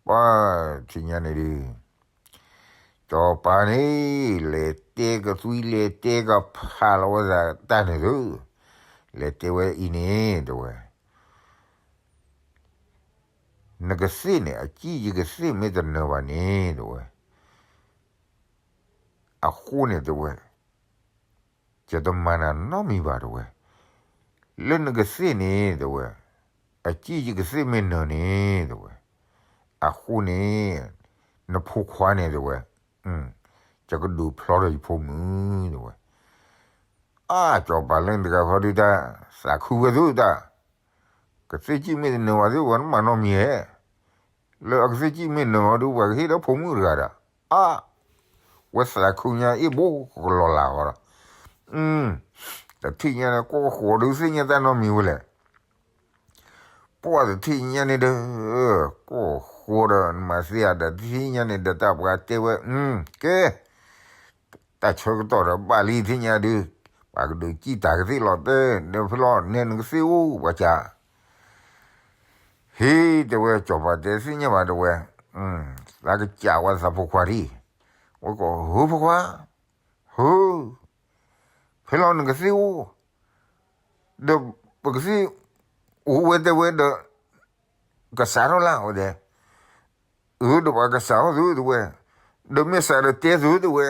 ပှၤ, ထံၣ်ညါန့ၣ်ဒုး စီၤပၤန့ၣ် လဲၤတဲကသွံလဲၤတဲကဖးလီၤဝဲသးတၢ်န့ၣ်သု, လဲၤတဲဝဲအံၤန့ၣ် တဲဝဲ, နကသ့ၣ်န့ၣ် အစံၣ်ယကသ့ၣ်မ့ၢ်တနၢၤဘၣ်န့ၣ် တဲဝဲ, အဃိန့ၣ် တဲဝဲ, ယတမၤနၤနီတမံၤဘၣ် တဲဝဲ, လၢနကသ့ၣ်န့ၣ် တဲဝဲ, အစံၣ်ယကသ့ၣ်မ့ၢ်နၢၤန့ၣ် တဲဝဲ, အဃိန့ၣ် နဖိခွါန့ၣ် တဲဝဲ, ယကဒုးဖျီဒီးယဖိမုၣ် တဲဝဲ, အါ စီၤပၤလၢန့ၣ်တဂၤဃီဒုးတၢ်, သးခုဝဲသုတၢ်, ကသ့ၣ်စံၣ်မ့ၢ်တနၢၤဘၣ်သု ပှၤနမၤနီတမံၤဧါ, လၢအကသ့ၣ်စံၣ်မ့ၢ်နၢၤအီၤဒုး ပှၤကဟ့ၣ်ဒီးဖိမုၣ်တဂၤဒီး, အါ, ဝဲသးခုညါအ့ၣ်ဘိကလီၤလးဃီဒီး, တထံၣ်ညါန့ၣ် ကီၢ်ဃိးဒုးသ့ၣ်ညါတၢ်နီတမံၤဝဲလဲၣ် ပှၤတထံၣ်ညါန့ၣ်ဒီး, ကီၢ်ဃိးဒီးနမၤသ့ဧါဒီး တထံၣ်ညါန့ၣ်ဒီးတၢ်ပှၤတဲဝဲ, ကဲ, တၢ်ဆၢကတီၢ်ဒီးဘၣ်လံထံၣ်ညါဒုး, ပှၤကဒုးစံၣ်တၢ်ကသ့ၣ်လီၤတဲာ်, ဒီးဖဲလီၤနဲနကသ့ၣ်အိၣ်ပှၤစၢ်, ဟ့ၣ်တဲဝဲ စီၤပၤတဲသ့ၣ်ညါဘၣ်တဲဝဲ, သးကစၢ်ဝဲသးဖိခွါဒံး, ဝဲကိး ဟၢဖိခွါ, ဟၢ, ဖဲလီၤနကသ့ၣ်အိၣ်, ဒီးပကသ့ၣ်အိၣ်ဝဲတဲဝဲဒီး, ကစးထီၣ်လၢအဝဲဒဲး, အၢ ဒီးပှၤကစးထီၣ်သုတဲဝဲ, ဒီးမ့ၢ်စးဒီးတဲသုတဲဝဲ,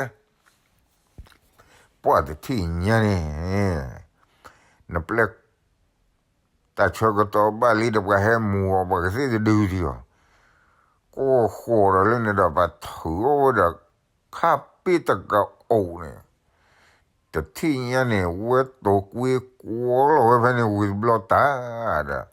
ပှၤတထံၣ်ညါန့ၣ်, နပျဲၢ် တၢ်ဆၢကတီၢ်ဘၣ်လံဒီးပှၤဟဲမူၤအီၤ ပှၤကသ့ၣ်တဒုဒံးအီၤ, ကီၢ်ဃိးဒီးလၢန့ၣ်ဒီးပှၤထုးအီၣ်ဝဲဒီး ခါပ့ၣ်တကအိၣ်န့ၣ်, တထံၣ်ညါန့ၣ် ဝဲတိာ်ကွ့ကွီလီၤဝဲဖဲန့ၣ်ဝံၤတဘျီတၢ်ဒီး,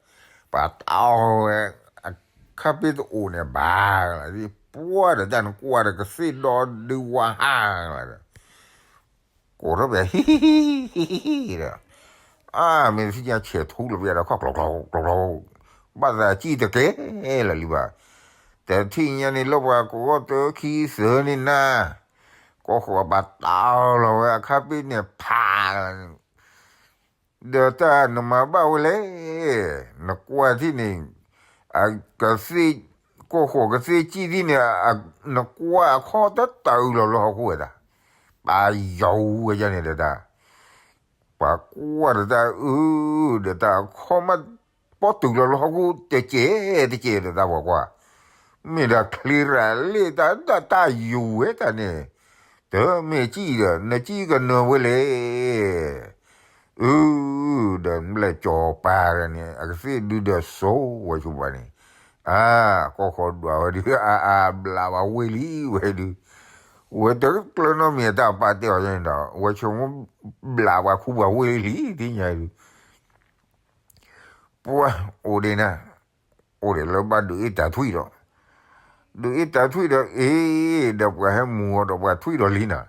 ပှၤတၢ်အီၣ်ဝဲ, အခါပ့ၣ်တအိၣ်န့ၣ်ဘၣ်လီၤ, ပှၤဒီးတၢ်နကွၢ်ဒီးကသ့ၣ်ဒီဒုဝါဟါလီၤဒီး ကိးထီၣ်ပှၤ ဟံၣ်ဟံၣ်ဟံၣ်ဟံၣ်ဒီး, အါ မ့ၢ်တထံၣ်ညါဆဲးထူလီၤပှၤဒီးခီၣ်ကျီကျီကျီကျီ, ဘၣ်သးစံၣ်တကဲလၢာ်လံဘၣ်, တထံၣ်ညါန့ၣ်လၢပှၤကိးဂီၢ်တၢခံသၢန့ၣ်နၤ, ကီၢ်ဃိးပှၤတၢ်အီၣ်လီၤဝဲအခါပ့ၣ်န့ၣ်ဖး ဒီးတၢ်နမၤဘၣ်ဝဲလဲၣ်, နကွၢ်ထံၣ်န့ၣ်, ကသ့ၣ်, ကီၢ်ဃိးကသ့ၣ်စံၣ်ထံၣ်န့ၣ်, နကွၢ်အခီၣ်တတၢ်အုးလီၤလၢဟီၣ်ခိၣ်ဝဲဒၣ်, ပာ်ယီၤဝဲဒၣ်န့ၣ်ဒီးတၢ်, ပှၤကွၢ်ဒီးတၢ်အုး, ဒီးတၢ်အခီၣ်မး, ပီၣ်တုာ်လီၤလၢဟီၣ်ခိၣ်တကဲးတကဲးဒီးတၢ်ပှၤကွၢ်, မ့ၢ်ဒၣ်ချ့ရၤလ့ၣ်တၢ်ဒၣ်တၢ်ယိာ်ဝဲတၢ်န့ၣ် တမ့ၢ်စံၣ်ဒီး နစံၣ်ကနၢၤဝဲလဲၣ်. အၢ, ဒီးဘျဲၣ်စီၤပၤန့ၣ် အကသ့ၣ်ဒုးဒီးစိဝဲဆိပၤန့ၣ်, အါ, ကီၢ်ဃိးဒွးဝဲဒုး အါအါဘျးဝဲဝ့ၢ်လံဝဲဒုး, ဝဲတကျၢၤနီတမံၤအတၢ်ပာ်တဲအီၤန့ၣ်ဒီး ဝဲဆိကမိၣ်ဘျးပှၤခူပှၤဝ့ၢ်လံလံ ထံၣ်ညါဒုး ပှၤအိၣ်ဒံးနၤ, အိၣ်ဒံးလၢဘၣ်ဒုးအ့ၣ်တၢ်ထွံၣ်ဒီး, ဒုးအ့ၣ်တၢ်ထွံၣ်ဒီး အ့ၣ်, ဒီးပှၤဟဲမူၤအီၤဒီးပှၤထွံၣ်ဒီးလံနၤ,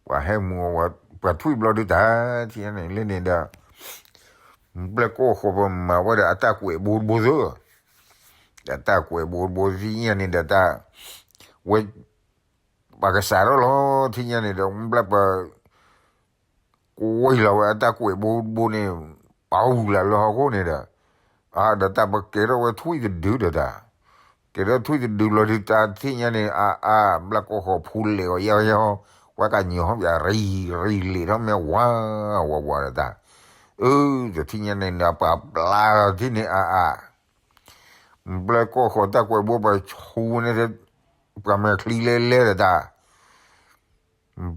ပှၤဟဲမူၤအီၤပှၤထွံၣ်ဘျီဒုးတၢ်, ထံၣ်ညါန့ၣ်လၢန့ၣ်ဒီး, ဘျဲၣ်ကီၢ်ဃိးပမၤဝဲဒီးအတၢ်ကွဲးဘိတဘိသၢ, ဒီးတၢ်ကွဲးဘိတဘိသ့ၣ်ညါန့ၣ်ဒီးတၢ်, ဝဲ ပှၤကစးထီၣ်လီၤ ထံၣ်ညါန့ၣ်ဒီး ဘျဲၣ်ပှၤ ကွံာ်လီၤဝဲအတၢ်ကွဲးဘိတဘိန့ၣ်, ပာ်အူလၢလၢဟီၣ်ခိၣ်န့ၣ်ဒီး, ဒီးတၢ်ပကဲထီၣ်ဝဲထွံၣ်တဒုဒီးတၢ်, ကဲထီၣ်ထွံၣ်တဒုဘျီဒုး တၢ်တထံၣ်ညါန့ၣ် အါအါ ဘျၣ်ကီၢ်ဃီၤဖူလဲးအီၤယဲယဲ, ဝဲကညီဘၣ် ရံၣ်ရံၣ်လံာ်ထီၣ်မ့ၢ်ဝါ ဝါဝါဒီးတၢ်, အၢ တထံၣ်ညါန့ၣ် ပှၤပျါလီၤထံၣ်န့ၣ် အါအါ ဘျၣ်ကီၢ်ဃီၤတၢ်ကွဲးဘိ ပှၤဆူန့ၣ်, ပှၤမဲာ်ချံလဲလဲဒီးတၢ်,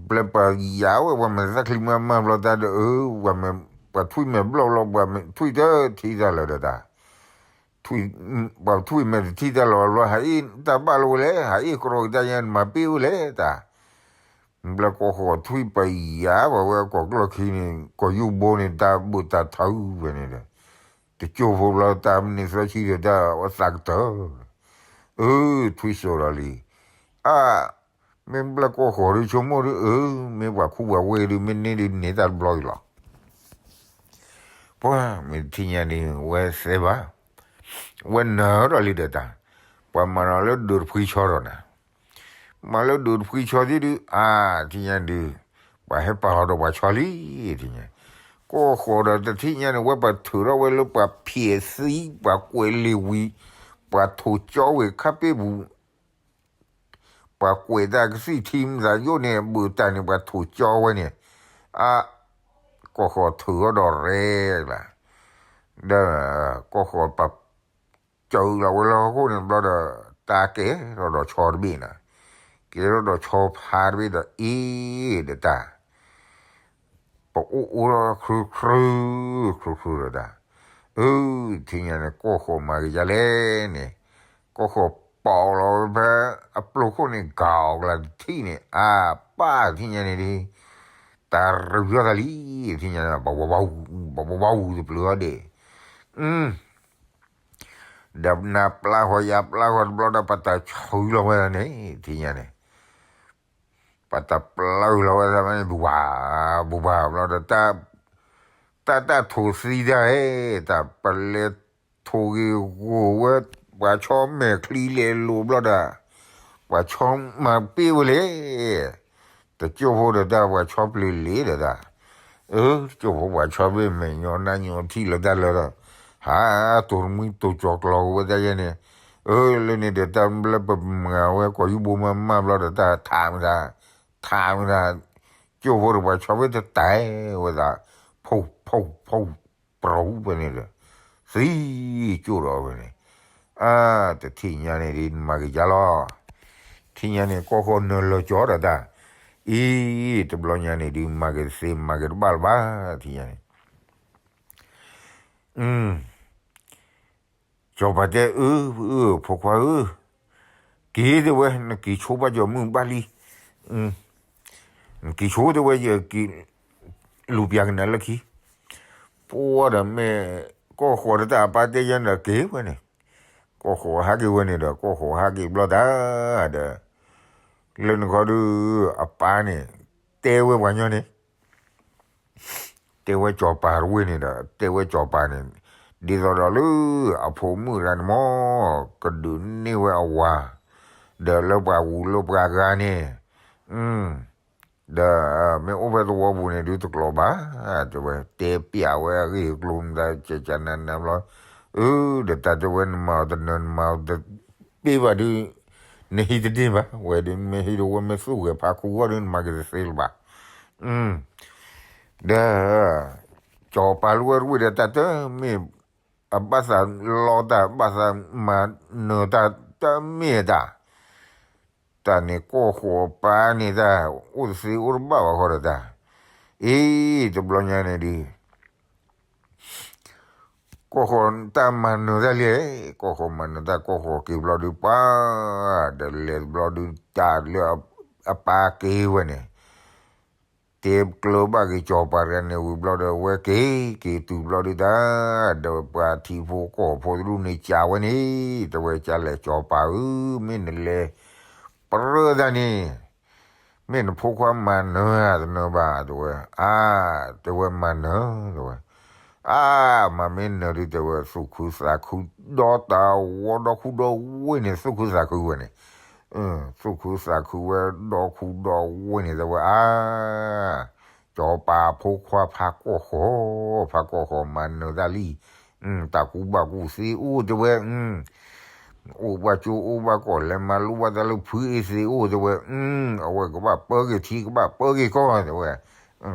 ဘျၣ်ပှၤယၤဝဲ ပှၤမဲာ်သၣ်ချံမၤမၤဘျီတၢ်ဒီး အၢ ပှၤထွံၣ်မဲာ်ဘျီၣ်ဘျီ ပှၤထွံၣ်တထံၣ်တၢ်လၢၤဒီးတၢ်, ပှၤထွံၣ်မဲာ်တထံၣ်တၢ်လၢၤဘျီ ဟးအ့ၣ်တၢ်ဘၣ်လၢၤဝဲလဲၣ်, ဟးအ့ၣ်ကရီကတၢ်ယဲ နမၤပ့ၢ်ဝဲလဲၣ်တၢ်, ဘျၣ်ကီၢ်ဃီၤထွံၣ်ပယၤ ပှၤဝဲကီၢ်ကျီၢ်ခံန့ၣ် ကီၢ်ယူၢ်ဘိန့ၣ် တၢ်ဘုၣ်တၢ်ထုဝဲန့ၣ်ဒီး တကၠိၢ်ဖိဘျီ တၢ်မနုၤသၢဆံဒီးတၢ်အသးကတၢၢ်, အၢ ထွံၣ်စိးဒီးလံ, အါ မ့ၢ်ဘျၣ်ကီၢ်ဃီၤဒုးဆိကမိၣ်ဒုး အၢ မ့ၢ်ပှၤခူပှၤဝ့ၢ်ဒုး မ့ၢ်န့ၢ်ဒုးန့ၢ်တၢ်တဘျီအံၤလီၤ. ပှၤမ့ၢ်တထံၣ်ညါန့ၣ် ဝဲသဲဘၣ်, ဝဲနၢၤထီၣ်လံဒီးတၢ်, ပှၤမၤဒီးလၢဒုးတဖှံဆီဒီးနၤ, မၤလၢဒုးတဖှံဆီသ့ၣ်ဒုး အါ ထံၣ်ညါဒုး ပှၤဟဲပာ်လီၤဒီးပှၤဆီလံ, ထံၣ်ညါ, ကီၢ်ဃီၤဒီးတထံၣ်ညါန့ၣ် ဝဲပှၤထုးထီၣ်ဝဲလၢပှၤဖံးသံ ပှၤကွဲးလံာ်ဝံၤ ပှၤထိးကၠီဝဲခါပ့ၣ်ပူၤ ပှၤကွဲးတၢ်ကသံၣ်ထံမသးယိၣ်န့ၣ် ဘုးတၢ်န့ၣ် ပှၤထိးကၠီဝဲန့ၣ်, အါ ကီၢ်ဃီၤထုးထီၣ်ဒီးရဲၣ်လၢ, ဒီး ကီၢ်ဃီၤပာ် စၢလီၤဝဲလၢဟီၣ်ခိၣ်န့ၣ်ဘျီဒီး တၢ်ကဲထီၣ်ဒီးဆီတဘ့ၣ်နၤ, ကဲထီၣ်ဒီးဆီဖါတဘ့ၣ်ဒီးအ့ၣ်ဒီးတၢ် ပအိၣ်အိၣ်ဒီးခရူခရူ, ခရူခရူဒီးတၢ်, အၢ ထံၣ်ညါန့ၣ် ကီၢ်ဃီၤမၤကယၤလဲၣ်န့ၣ်, ကီၢ်ဃီၤပိာ်လီၤဝဲဖဲအပျိၢ်ခိၣ်န့ၣ် ကၤအီၤကျါတထံၣ်န့ၣ် အါပၢ်ထံၣ်ညါန့ၣ်ဒ် တၢ်ရူၤယီၢ်သးလံ, ထံၣ်ညါန့ၣ် ဘၣ်ဝဝဝူ ဘၣ်ဝဝဝူတပျုၤအီၤဒဲး, ဒီးနၤပျၢ်ဃီၤယၤပျၢ်ဃီၤတဘျီဒီး ပတၢ်ဆှုလီၤဝဲဒၣ်န့ၣ် ထံၣ်ညါန့ၣ် ပတၢ်ပျၢ်လီၤဝဲဒၣ်န့ၣ် ဘူဘၣ် ဘူဘၣ်ဘျီဒီး တၢ်တၢ်ထိးသံတၢ်ဧၢ, တၢ်ပလဲၤထိးဂ့ၤဂီၤဝဲ, ပှၤဆီမဲာ်ချံလဲၤလိာ်ဘျီဒီး ပှၤဆီမၤပ့ၢ်ဝဲလဲၣ်, တကၠိၢ်ဖိဒီးတၢ် ပှၤဆီပျံၤလံဒီးတၢ်, အၢ တကၠိၢ်ဖိပှၤဆီဘ့ၣ်မဲာ်ညီနါညီထံၣ်လၢတၢ်လၢဒီး ဟးတိၤတမှံတိၤကၠီၤကျီၤဝဲတၢ်ယဲန့ၣ်, အၢ လၢန့ၣ်ဒီးတၢ်ဘျၢပမၤဝဲကီၢ်ယူၢ်ဘိမၤမၢ်ဘျီဒီး တၢ်ထးမတၤ ထးမတၤ, ကၠိၢ်ဖိဒီးပှၤဆီဘ့ၣ်တတဲဝဲသး, ဖီၣ်ဖီၣ်ဖီၣ် ပရီဝဲန့ၣ်ဒီး သံကၠိၢ်ဒီးဝဲန့ၣ်, အါ တထံၣ်ညါန့ၣ်ဒ်နမၤကယၤလီၤ, ထံၣ်ညါန့ၣ် ကီၢ်ဃီၤနၢၤလၢကၠီဒီးတၢ်, အံၤ တဘျီညါန့ၣ်ဒ်မၤက့ၤတသ့ မၤက့ၤတဘၣ်လၢၤဘၣ် ထံၣ်ညါန့ၣ် ကၠီၤပၤတဲ အၢ အၢ ဖိခွါဧၢ, က့ၤတဲဝဲ နက့ၤဆိဘၣ်ကၠီၤမုၢ်ဘၣ်လံ, နက့ၤဆိတဲဝဲ ယက့ၤလူၤပျၢ်ကနၣ်လၢခံ, ပှၤဒီးမ့ၢ် ကီၢ်ဃီၤဒီးတၢ်အပၢ်တဲယဲန့ၣ်ဒီးက့ၤဝဲန့ၣ်, ကီၢ်ဃီၤဟးက့ၤဝဲန့ၣ်ဒီး ကီၢ်ဃီၤဟးက့ၤဘျီတၢ်ဒီး လၢနခီဒုး အပၢ်န့ၣ် တဲဝဲပှၤညီန့ၣ် တဲဝဲကၠီၤပၤတဝ့ၢ်န့ၣ်ဒီး တဲဝဲကၠီၤပၤန့ၣ် ဒ်သိးဒီးလၢအဖိမုၣ်တဂၤန့ၣ်မ့ၢ် ကဒုးန့ၢ်ဝဲအဝၤ ဒီးလၢပှၤဂုၤလၢပှၤဂၤန့ၣ် ဒီးမ့ၢ်အိၣ်ဖဲသဝီပူၤန့ၣ်ဒုးတကျိးဘၣ် တဲဝဲ တဲပျးဝဲအဂ့ၢ်အကျိၤမတၤ ကကနၤနၤဘျီ အၢ ဒီးတၢ်တဲဝဲ နမၤအီၤတနၢၤ နမၤအီၤတပ့ၢ်ဘၣ်ဒုး နဟံးတန့ၢ်ဘၣ် ဝဲဒုး မ့ၢ်ဟံးဒီးဝဲမ့ၢ်သူၣ်ဂဲၤဖးခူဂီၢ်ဒုး နမၤက့ၤတသ့လၢၤဘၣ် ဒီး ကၠီၤပၤလၢဝဲတဝ့ၢ်ဒီး တၢ်တမ့ၢ် အဘၣ်သးလီတၢ် ဘၣ်သးမၤနၢၤတၢ် တမ့ၢ်တၢ် တၢ်န့ၣ်ကီၢ်ဃိးပၢ်န့ၣ်တၢ် အိၣ်တသ့အိၣ်တဘၣ်ဘၣ်ဃီဒီးတၢ် အ့ တဘျီညါန့ၣ်ဒုး ကီၢ်ဃိးတၢ်မၤနၢၤတၢ်လံ ကီၢ်ဃိးမၤနၢၤတၢ် ကီၢ်ဃိးက့ၤဘျီဒုးပှၤ ဒီးလဲၤတဘျီဒုးတၢ်လၢအပၢ်က့ၤဝဲန့ၣ် တဲကျၢၤဘၣ်က့ၤကၠီၤပၤတဂၤန့ၣ်ဝံၤဘျီဒီး ဝဲက့ၤ က့ၤတုၤဘျီဒုးတၢ် ဒီးပှၤထံဖိကီၢ်ဖိတဒူၣ်န့ၣ် ကးဝဲန့ၣ် တဲဝဲကးလဲၣ်ကၠီၤပၤဧၢ မ့ၢ်နလဲၤ ပြၢတၢ်န့ၣ် မ့ၢ်နဖိခွါမၤနၢၤဧါတနၢၤဘၣ် တဲဝဲ အါ တဲဝဲမၤနၢၤ တဲဝဲ အါ မၤမ့ၢ်နၢၤဒုး တဲဝဲ သူၣ်ခုသးခု ဒီတၢ်ဝီဒီခူဒီဝ့ၢ်န့ၣ် သူၣ်ခုသးခုဝဲန့ၣ် သူၣ်ခုသးခုဝဲ ဒီခူဒီဝ့ၢ်န့ၣ် တဲဝဲ အါ ကၠီၤပၤဖိခွါဖးကီၢ်ဃိး ဖးကီၢ်ဃိးမၤနၢၤတၢ်လံ တၢ်ကူဘၣ်ကူသ့အိၣ်တဲဝဲ, အိၣ်ဘၣ်ကၠိအိၣ်ဘၣ်ကီၢ် လဲၤမၤလိဘၣ်တၢ်လၢဖုအ့သ့အိၣ်တဲဝဲ, အဝဲကဘၣ်ပၢက့ၤထံ ကဘၣ်ပၢက့ၤကီၢ်တဲဝဲ,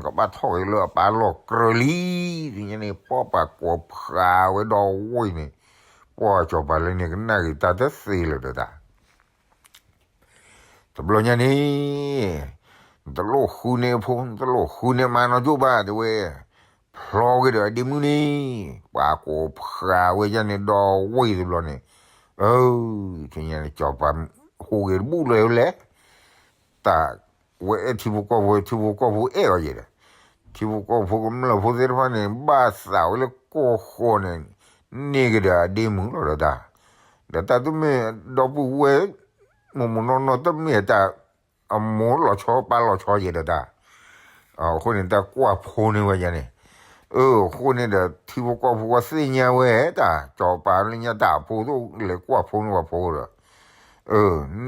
ကဘၣ်ထီၣ်က့ၤလၢအပၢ်လီၢ်ကြၢးလံ. တညါန့ၣ် ပှၤပာ်ကိးဖးဝဲဒီဝ့ၢ်န့ၣ်, ပှၤစီၤပၤလၢန့ၣ်ကနၣ်က့ၤတၢ်တသ့လၢၤဒီးတၢ် တဘျီညါန့ၣ်, နတလိၣ်ဃုန့ၢ်အဖိ နတလိၣ်ဃုန့ၢ်မါနီၢ်ကၠိဘၣ်တဲဝဲ, ဖျီက့ၤဒီးအဒ့မုၣ်န့ၣ်, ပှၤကိးဖးဝဲဒ်န့ၣ်ဒီဝ့ၢ်တဘျီန့ၣ်, အၢ, တညါန့ၣ် စီၤပၤဟူးဂဲၤတဘူၣ်လၢၤလဲၣ်, တၢ်ဝဲအဲၣ်ထံဖိကီၢ်ဖိ ထံဖိကီၢ်ဖိအဲၣ်အီၤယဲဒီး, ထံဖိကီၢ်ဖိကမျၢၢ်ဖိသ့ၣ်တဖၣ်န့ၣ် ဘၣ်သးဝဲလၢကီၢ်ဃိန့ၣ်, န့ၢ်က့ၤဒီးအဒ့မုၣ်လီၤဒီးတၢ်, ဒီးတၢ်တမ့ၢ်ဒီပုၢ်ဝဲၢ် မိၢ်မိၢ်နီၢ်နီၢ်တမ့ၢ်တၢ် အမိၢ်လီၤဆီပၢ်လီၤဆီယဲဒီးတၢ်, အဃိန့ၣ် တၢ်ကွၢ်ဖိန့ၢ်ဝဲယဲန့ၣ်, အဃိန့ၣ်ဒီး ထံဖိကီၢ်ဖိကသ့ၣ်ညါဝဲတၢ် စီၤပၤလၢညါတၢ်အဖိသိၣ်လဲၤကွၢ်ဖိန့ၢ်ဝဲဖိဒီး,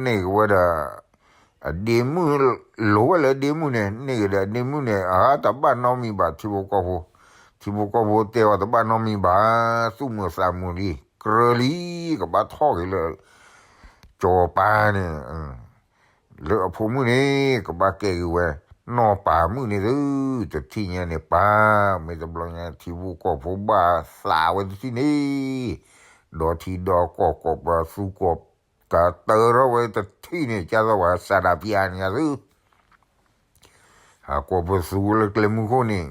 န့ၢ်က့ၤဝဲဒီး အဒ့မုၣ်, လိၤဝဲလၢအဒ့မုၣ်န့ၣ် န့ၢ်က့ၤဒီးအဒ့မုၣ်န့ၣ် အတဘၣ်နီတမံၤဘၣ် ထံဖိကီၢ်ဖိ, ထံဖိကီၢ်ဖိတဲအီၤတဘၣ်နီတမံၤဘၣ်, သူၣ်မုာ်သးမုာ်လံ ကြၢးလံ, ကဘၣ်ထီၣ်က့ၤလၢ စီၤပၤန့ၣ်, လၢအဖိမုၣ်န့ၣ် ကဘၣ်ကဲက့ၤဝဲ နီၢ်ပၤမုၣ်န့ၣ်သု, တထံၣ်ညါန့ၣ်ပၢ်, မ့ၢ်တဘျီညါ ထံဖိကီၢ်ဖိဘၣ်သးဝဲတထံၣ်န့ၣ်, ဒီထံဒီကီၢ် ကိးပသူကိးကၤတၢထီၣ်ဝဲတထံၣ်န့ၣ် ကၢ်သိးပှၤစးဒးပျးန့ၣ်သု ဟးကိးပသူလၢကျဲမုၢ်ခိၣ်န့ၣ်,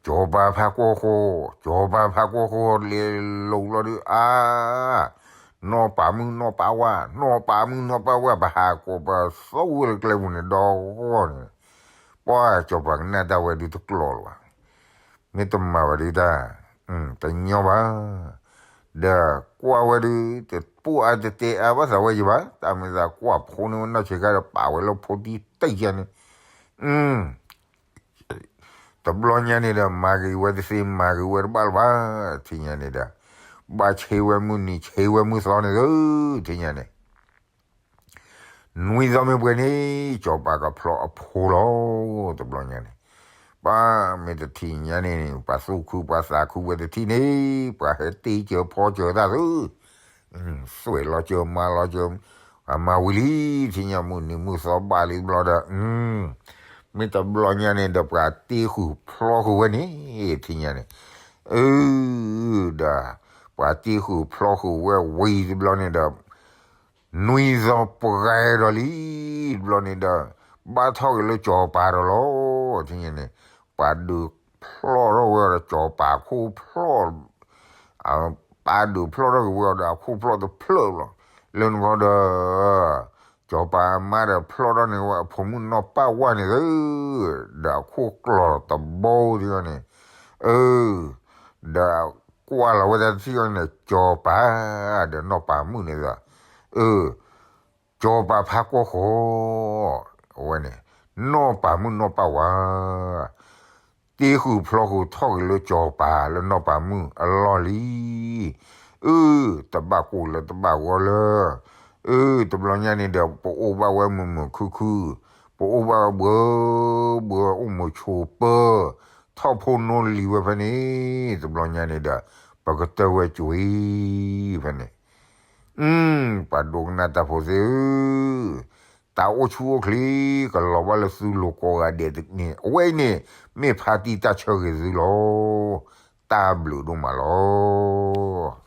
စီၤပၤဖးကွၢ်ဃီ, စီၤပၤဖးကွၢ်ဃီ လဲၤလိာ်လီၤဒုးအါ, နီၢ်ပၤမုၣ် နီၢ်ပၤဝါ, နီၢ်ပၤမုၣ် နီၢ်ပၤဝါ ပဟးကိးပသူဝဲလၢကျဲမုၢ်န့ၣ် ဒီဂီၢ်န့ၣ်, ပှၤစီၤပၤကနၣ်တၢ်ဝဲဒုးတကျိၤလၢၤဘၣ်, မ့ၢ်တမၤဘၣ်ဒုးတၢ်, တညီဘၣ်, ဒီးကွၢ်ဝဲဒုး တပိၢ်အါတတဲအါဘၣ်သးဝဲယဘၣ်, တၢ်မ့ၢ်သးကွၢ်ဖိန့ၢ်ဝဲနီၢ်ဆံးခါဒီး ပာ်ဝဲလၢဖိတံၢ်တံၢ်ယါန့ၣ်, တဘျီညါန့ၣ်ဒီး မၤက့ၤဝဲတသ့ မၤက့ၤဝဲတဘၣ်လၢၤဘၣ်, ထံၣ်ညါန့ၣ်ဒီး, ဘၣ်ဆ့ဝဲမုၢ်နံၤ ဆ့ဝဲမုၢ်သီန့ၣ်သု, ထံၣ်ညါန့ၣ် နွံသီမ့ၢ်ပှဲၤန့ၣ် စီၤပၤကဖျီအဖိလီၤ, တဘျီညါန့ၣ်, ပှၤမ့ၢ်တထံၣ်ညါန့ၣ် ပှၤသူၣ်ခုပှၤသးခုဝဲတထံၣ်န့ၣ်, ပှၤဟဲတ့စၢၤဖီစၢၤတၢ်သု, သွဲၣ်လီၤစၢၤမၤလီၤစၢၤ, အမၤဝံၤလံ, ထံၣ်ညါမုၢ်နံၤမုၢ်သီဘၣ်လံတဘျီဒီး, မ့ၢ်တဘျီညါန့ၣ်ဒီး ပှၤတ့ဃုာ်ဖျီဃုာ်ဝဲန့ၣ်, ထံၣ်ညါန့ၣ်, အၢ, ဒီး, ပှၤတ့ဃုာ်ဖျီဃုာ်ဝဲဝံၤတဘျီန့ၣ်ဒီး, နွံသီပှဲၤဒီးလံ, တဘျီန့ၣ်ဒီး, ဘၣ်ထီၣ်က့ၤလၢစီၤပၤဒီးလီၤ, ထံၣ်ညါန့ၣ်, ပှၤဒုးဖျီထီၣ်ဝဲဒီး စီၤပၤခိၣ်ဖျီၣ် ပၢ်ဒုးဖျီၣ်ထီၣ်က့ၤဝဲအီၤဒီးအခိၣ်ဖျီၣ်တဖျၢၣ်လီၤ, လၢနဂီၢ်ဒီး, စီၤပၤအမါဒီးဖျီၣ်ထီၣ်န့ၢ်ဝဲအဖိမုၣ်နီၢ်ပၢ်ဝါန့ၣ်သု, ဒီးအခိၣ်ကျီၢ်တဘိဒ်န့ၣ်, အၢ, ဒီးကွၢ်လီၤဝဲတၢ်တထံၣ်အီၤန့ၣ် စီၤပၤ, ဒီးနီၢ်ပၤမုၣ်န့ၣ်ဒီး, အၢ, စီၤပၤဖးကွၢ်ဃီ, အဝဲန့ၣ်, နီၢ်ပၤမုၣ်နီၢ်ပၢ်ဝါ တ့ဃုာ်ဖျီဃုာ်ထီၣ်က့ၤလၢစီၤပၤလၢနီၢ်ပၤမုၣ်အလီၢ်လံ, အၢ, တဘၣ်ကိၢ်လၢတဘၣ်ဂီၤလၢ, အၢ, တဘျီညါန့ၣ်ဒီး ပအိၣ်ဘၣ်ဝဲမုာ်မုာ်ခုၣ်ခုၣ်, ပအိၣ်ဘၣ်ဝဲဘှၢဘှၢအိၣ်မုာ်ဆိးပၢၤ, ထီၣ်ဖိနီၢ်လံၤဝဲဖဲန့ၣ်, တဘျီညါန့ၣ်ဒီး, ပကတၢၢ်ဝဲကွံာ်ဖဲန့ၣ်, ပှၤဒိကနၣ်တၢ်ဖိသ့ၣ်ဧၢ, တၢ်အိၣ်ဆူၣ်အိၣ်ချ့ ကလီၤဘၣ်လၢသုလိၤကိးဂၤဒဲးန့ၣ် အဝဲအံၤန့ၣ် မ့ၢ်ဖါတံၢ်တၢ်ဆၢဂ့ၤသုလီၤ. တၢ်ဘျုးဒိၣ်မးလီၤ.